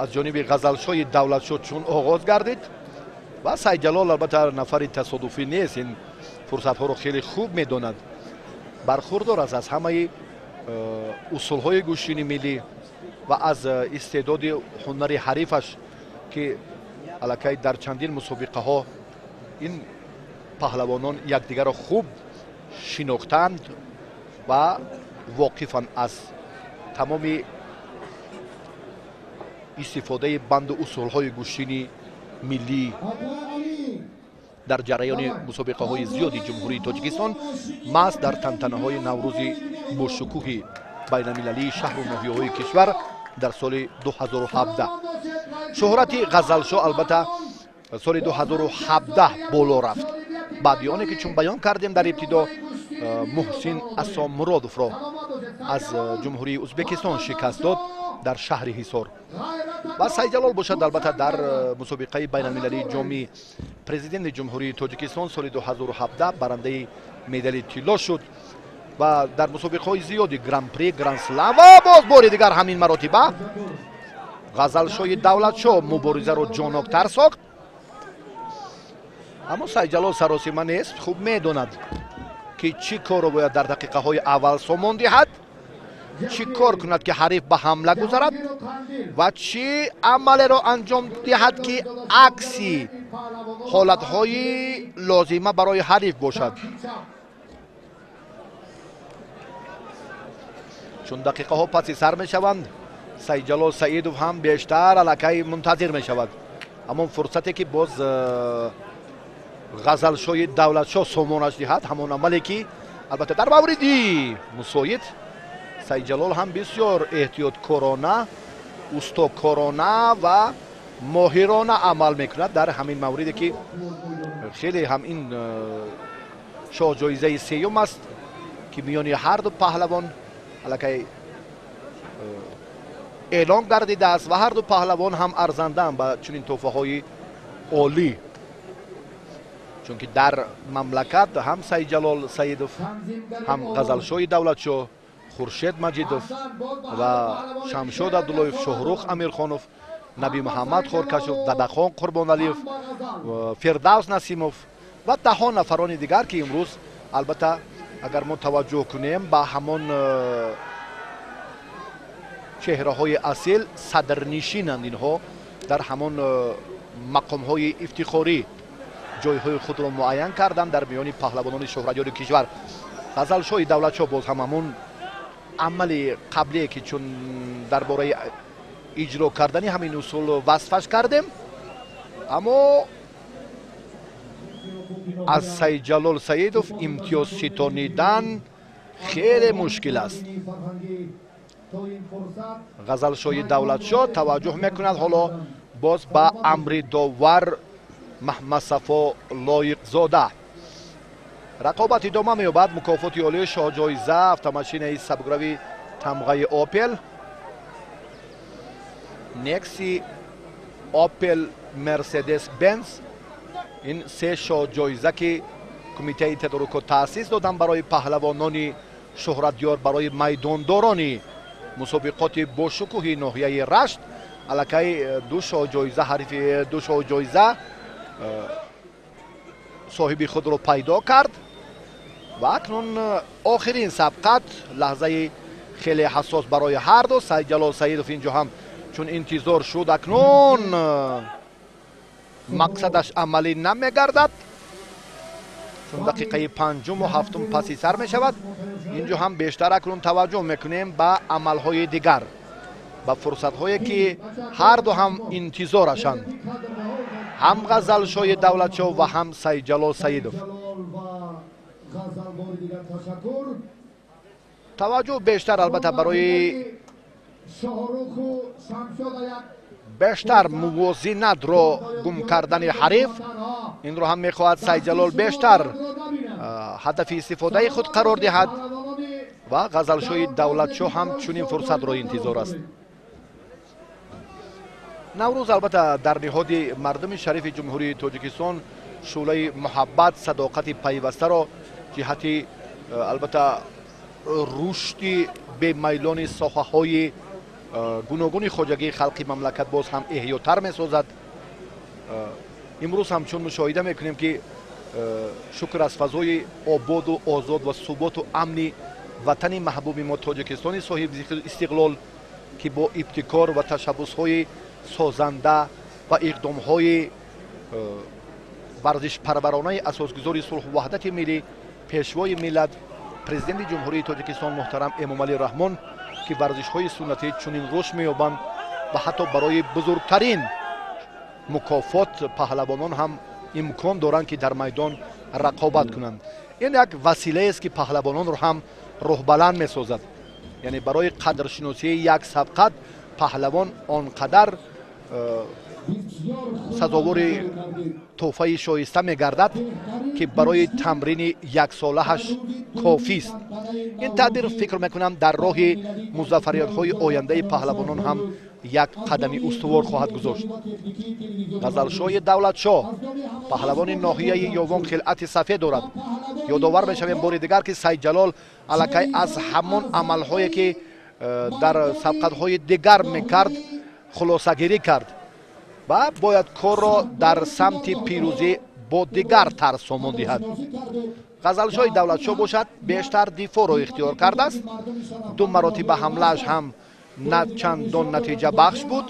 аз ҷониби Ғазалшоҳи Давлатшоҳ чун оғоз гардид ва Сайдҷалол албатта нафари тасодуфӣ нест, ин фурсатҳоро хеле хуб медонад, бархурдор аст аз ҳамаи усулҳои гӯштини миллӣ ва аз истеъдоди ҳунари ҳарифаш, ки аллакай дар чандин мусобиқаҳо ин паҳлавонон якдигарро хуб шинохтанд ва воқифанд аз тамоми истифодаи банду усулҳои гӯштини миллӣ дар ҷараёни мусобиқаҳои зиёди Ҷумҳурии Тоҷикистон, маҳз дар тантанаҳои Наврӯзи бошукӯҳи байналмилалии шаҳру ноҳияҳои кишвар дар соли 2017. Шӯҳрати Ғазалшоҳ албатта соли 2017 боло рафт, баъди оне ки чун баён кардем дар ибтидо Муҳсин Асомуродовро аз Ҷумҳурии Ӯзбекистон шикаст дод дар шаҳри Ҳисор. Ва Сайдҷалол бошад албатта дар мусобиқаи байналмилалии ҷоми президенти Ҷумҳурии Тоҷикистон соли 2017 барандаи медали тилло шуд ва дар мусобиқаҳои зиёди гран-при, гранд-слам ва боз бори дигар ҳамин маротиба Ғазалшоҳи Давлатшоҳ муборизаро ҷоноктар сохт. Аммо Сайдҷалол саросима нест, хуб медонад, ки чӣ корро бояд дар дақиқаҳои аввал сомон диҳад, чӣ кор кунад, ки ҳариф ба ҳамла гузарад ва чӣ амалеро анҷом диҳад, ки акси ҳолатҳои лозима барои ҳариф бошад. Чун дақиқаҳо паси сар мешаванд, Сайдҷалол Саидов ҳам бештар аллакай мунтазир мешавад ҳамон фурсате, ки боз Ғазалшоҳи Давлатшоҳ сомонаш диҳад, ҳамон амале ки албатта дар мавриди мусоид Сайдҷалол ҳам бисёр эҳтиёткорона, устокорона ва моҳирона амал мекунад дар ҳамин мавриде, ки хеле ҳам ин шоҳҷоизаи сеюм аст, ки миёни ҳарду паҳлавон аллакай эълон гардидааст ва ҳарду паҳлавон ҳам арзандаанд ба чунин тӯҳфаҳои олӣ, чунки дар мамлакат ҳам Сайдҷалол Саидов, ҳам Ғазалшоҳи Давлатшоҳ, Хуршед Маҷидов ва Шамшод Абдуллоев, Шоҳрух Амирхонов, Наби Муҳаммад Хоркашов, Дадахон Қурбоналиев, Фирдавс Насимов ва даҳо нафарони дигар, ки имрӯз албатта агар мо таваҷҷӯҳ кунем ба ҳамон чеҳраҳои асил садрнишинанд, инҳо дар ҳамон мақомҳои ифтихорӣ ҷойҳои худро муайян карданд дар миёни паҳлавонони шӯҳратёри кишвар. Ғазалшоҳи Давлатшоҳ боз ҳам ҳамон амали қаблие, ки чун дар бораи иҷро кардани ҳамин усул васфаш кардем, аммо аз Сайдҷалол Саидов имтиёз ситонидан хеле мушкил аст. Ғазалшоҳи Давлатшоҳ таваҷҷӯҳ мекунад ҳоло боз ба амри довар Маҳмадсафо Лоиқзода. Рақобат идома меёбад. Мукофоти олии шоҳҷоиза автомашинаи сабукрави тамғаи Опел, Некси, Опел, Мерседес Бенз, ин се шоҳҷоиза, ки кумитаи тадорукот таъсис доданд барои паҳлавонони шӯҳратёр, барои майдондорони мусобиқоти бошукӯҳи ноҳияи Рашт, аллакай ду шоҳҷоиза ҳарифи ду шоҳҷоиза соҳиби худро пайдо кард ва акнун охирин сабқат, лаҳзаи хеле ҳассос барои ҳарду. Сайдҷалол Саидов инҷо ҳам чун интизор шуд, акнун Мақсадаш амалӣ намегардад, чун дақиқаи панҷуму ҳафтум паси сар мешавад. Инҷо ҳам бештар акнун таваҷҷӯҳ мекунем ба амалҳои дигар, ба фурсатҳое, ки ҳарду ҳам интизорашанд, ҳам Ғазалшоҳи Давлатшоҳ ва ҳам Сайидҷалол Саидов. Таваҷҷӯҳ бештар, албатта, барои бештар мувозинатро гум кардани ҳариф. Инро ҳам мехоҳад Сайидҷалол бештар ҳадафи истифодаи худ қарор диҳад ва Ғазалшоҳи Давлатшоҳ ҳам чунин фурсатро интизор аст. Наврӯз, албатта, дар ниҳоди мардуми шарифи Ҷумҳурии Тоҷикистон шӯълаи муҳаббат, садоқати пайвастаро ҷиҳати, албатта, рушди бемайлони соҳаҳои гуногуни хоҷагии халқи мамлакат боз ҳам эҳётар месозад. Имрӯз ҳамчун мушоҳида мекунем, ки шукр аз фазои ободу озод ва суботу амни ватани маҳбуби мо, Тоҷикистони соҳиби истиқлол, ки бо ибтикор ва ташаббусҳои созанда ва иқдомҳои варзишпарваронаи асосгузори сулҳу ваҳдати миллӣ, Пешвои миллат, Президенти Ҷумҳурии Тоҷикистон муҳтарам Эмомалӣ Раҳмон, ки варзишҳои суннатӣ чунин рушд меёбанд ва ҳатто барои бузургтарин мукофот паҳлавонон ҳам имкон доранд, ки дар майдон рақобат кунанд. Ин як василаест, ки паҳлавононро ҳам рӯҳбаланд месозад. Яъне барои қадршиносии як сабқат паҳлавон он қадар сазовори тӯҳфаи шоиста мегардад, ки барои тамрини яксолааш кофист. Ин тадбир, фикр мекунам, дар роҳи музаффариятҳои ояндаи паҳлавонон ҳам як қадами устувор хоҳад гузошт. Ғазалшоҳи Давлатшоҳ, паҳлавони ноҳияи Ёвон, хилъати сафед дорад. Ёдовар мешавем бори дигар, ки Сайидҷалол аллакай аз ҳамон амалҳое, ки дар сабқатҳои дигар мекард, хулосагирӣ кард ва бояд корро дар самти пирӯзӣ бо дигар тарз сомон диҳад. Ғазалшоҳи Давлатшоҳ бошад, бештар дифоъро ихтиёр кардааст. Ду маротиба ҳамлааш ҳам на чандон натиҷабахш буд,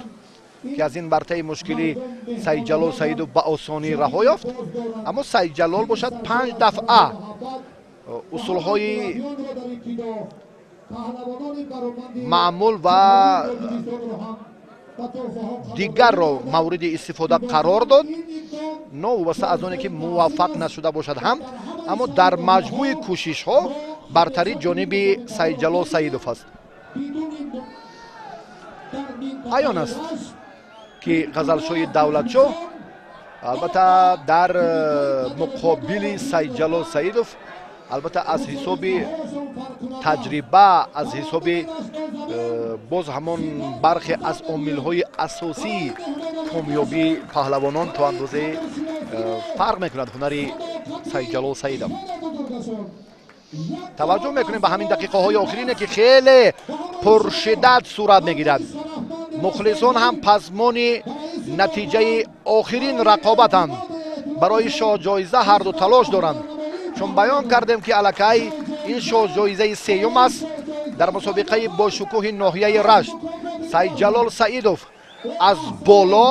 ки аз ин вартаи мушкилӣ Сайидҷалол Саидов ба осонӣ раҳо ёфт. Аммо Сайидҷалол бошад, панҷ дафъа усулҳои маъмул ва дигарро мавриди истифода қарор дод, новобаста аз оне ки муваффақ нашуда бошад ҳам, аммо дар маҷмӯи кӯшишҳо бартарӣ ҷониби Сайидҷалол Саидов аст. Аён аст, ки Ғазалшоҳи Давлатшоҳ, албатта, дар муқобили Сайидҷалол Саидов, албатта, аз ҳисоби таҷриба, аз ҳисоби боз ҳамон бархе аз омилҳои асосии комёбии паҳлавонон то андозаи фарқ мекунад ҳунари Сайидҷалол Саидов. Таваҷҷӯҳ мекунем ба ҳамин дақиқаҳои охирине, ки хеле пуршиддат сурат мегирад. Мухлисон ҳам пазмони натиҷаи охирин рақобатанд. Барои шоҳҷоиза ҳарду талош доранд, чун баён кардем, ки аллакай ин шоҳҷоизаи сеюм аст дар мусобиқаи бошукӯҳи ноҳияи Рашт. Сайидҷалол Саидов аз боло,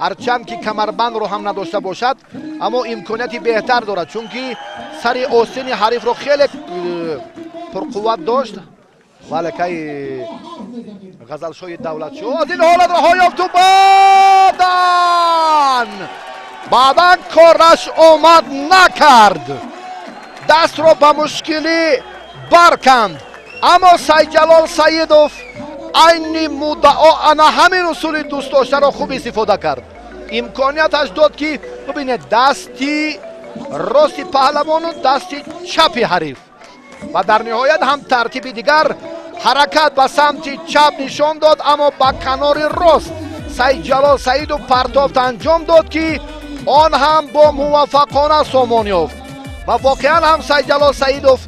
ҳарчанд ки камарбандро ҳам надошта бошад, аммо имконияти беҳтар дорад, чунки сари остини ҳарифро хеле пурқувват дошт. Ва аллакай Ғазалшоҳи Давлатшоҳ аз ин ҳолат раҳо ёфту баъдан кораш омад накард, дастро ба мушкилӣ барканд. Аммо Сайидҷалол Саидов айни муддао ана ҳамин усули дӯстдоштаро хуб истифода кард. Имконияташ дод, ки бубинед, дасти рости паҳлавону дасти чапи ҳариф, ва дар ниҳоят ҳам тартиби дигар ҳаракат ба самти чап нишон дод, аммо ба канори рост Сайидҷалол Саидов партофт анҷом дод, ки он ҳам бо муваффақона сомон ёфт. Ва воқеан ҳам Сайидҷалол Саидов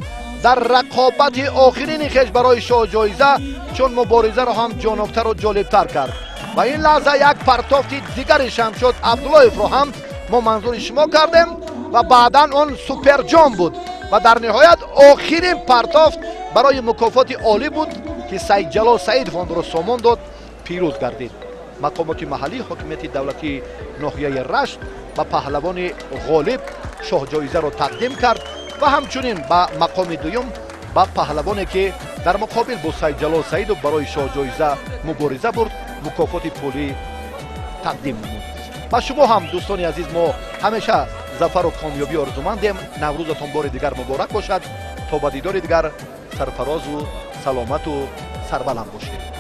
дар рақобати охирини хеш барои шоҳҷоиза чун муборизаро ҳам ҷоноктару ҷолибтар кард. Ва ин лаҳза як партофти дигари Шамшод Абдуллоевро ҳам мо манзури шумо кардем ва баъдан он суперҷон буд. Ва дар ниҳоят охирин партофт барои мукофоти олӣ буд, ки Сайидҷалол Саидов онро сомон дод, пирӯз гардид. Мақомоти маҳаллии ҳокимияти давлатии ноҳияи Рашт ба паҳлавони ғолиб шоҳҷоизаро тақдим кард ва ҳамчунин ба мақоми дуюм ба паҳлавоне, ки дар муқобил бо Сайдҷалол Саидов барои шоҳҷоиза мубориза бурд, мукофоти пулӣ тақдим намуд. Ба шумо ҳам, дӯстони азиз, мо ҳамеша зафару комёбӣ орзумандем. Наврӯзатон бори дигар муборак бошад. То ба дидори дигар сарфарозу саломату сарбаланд бошед.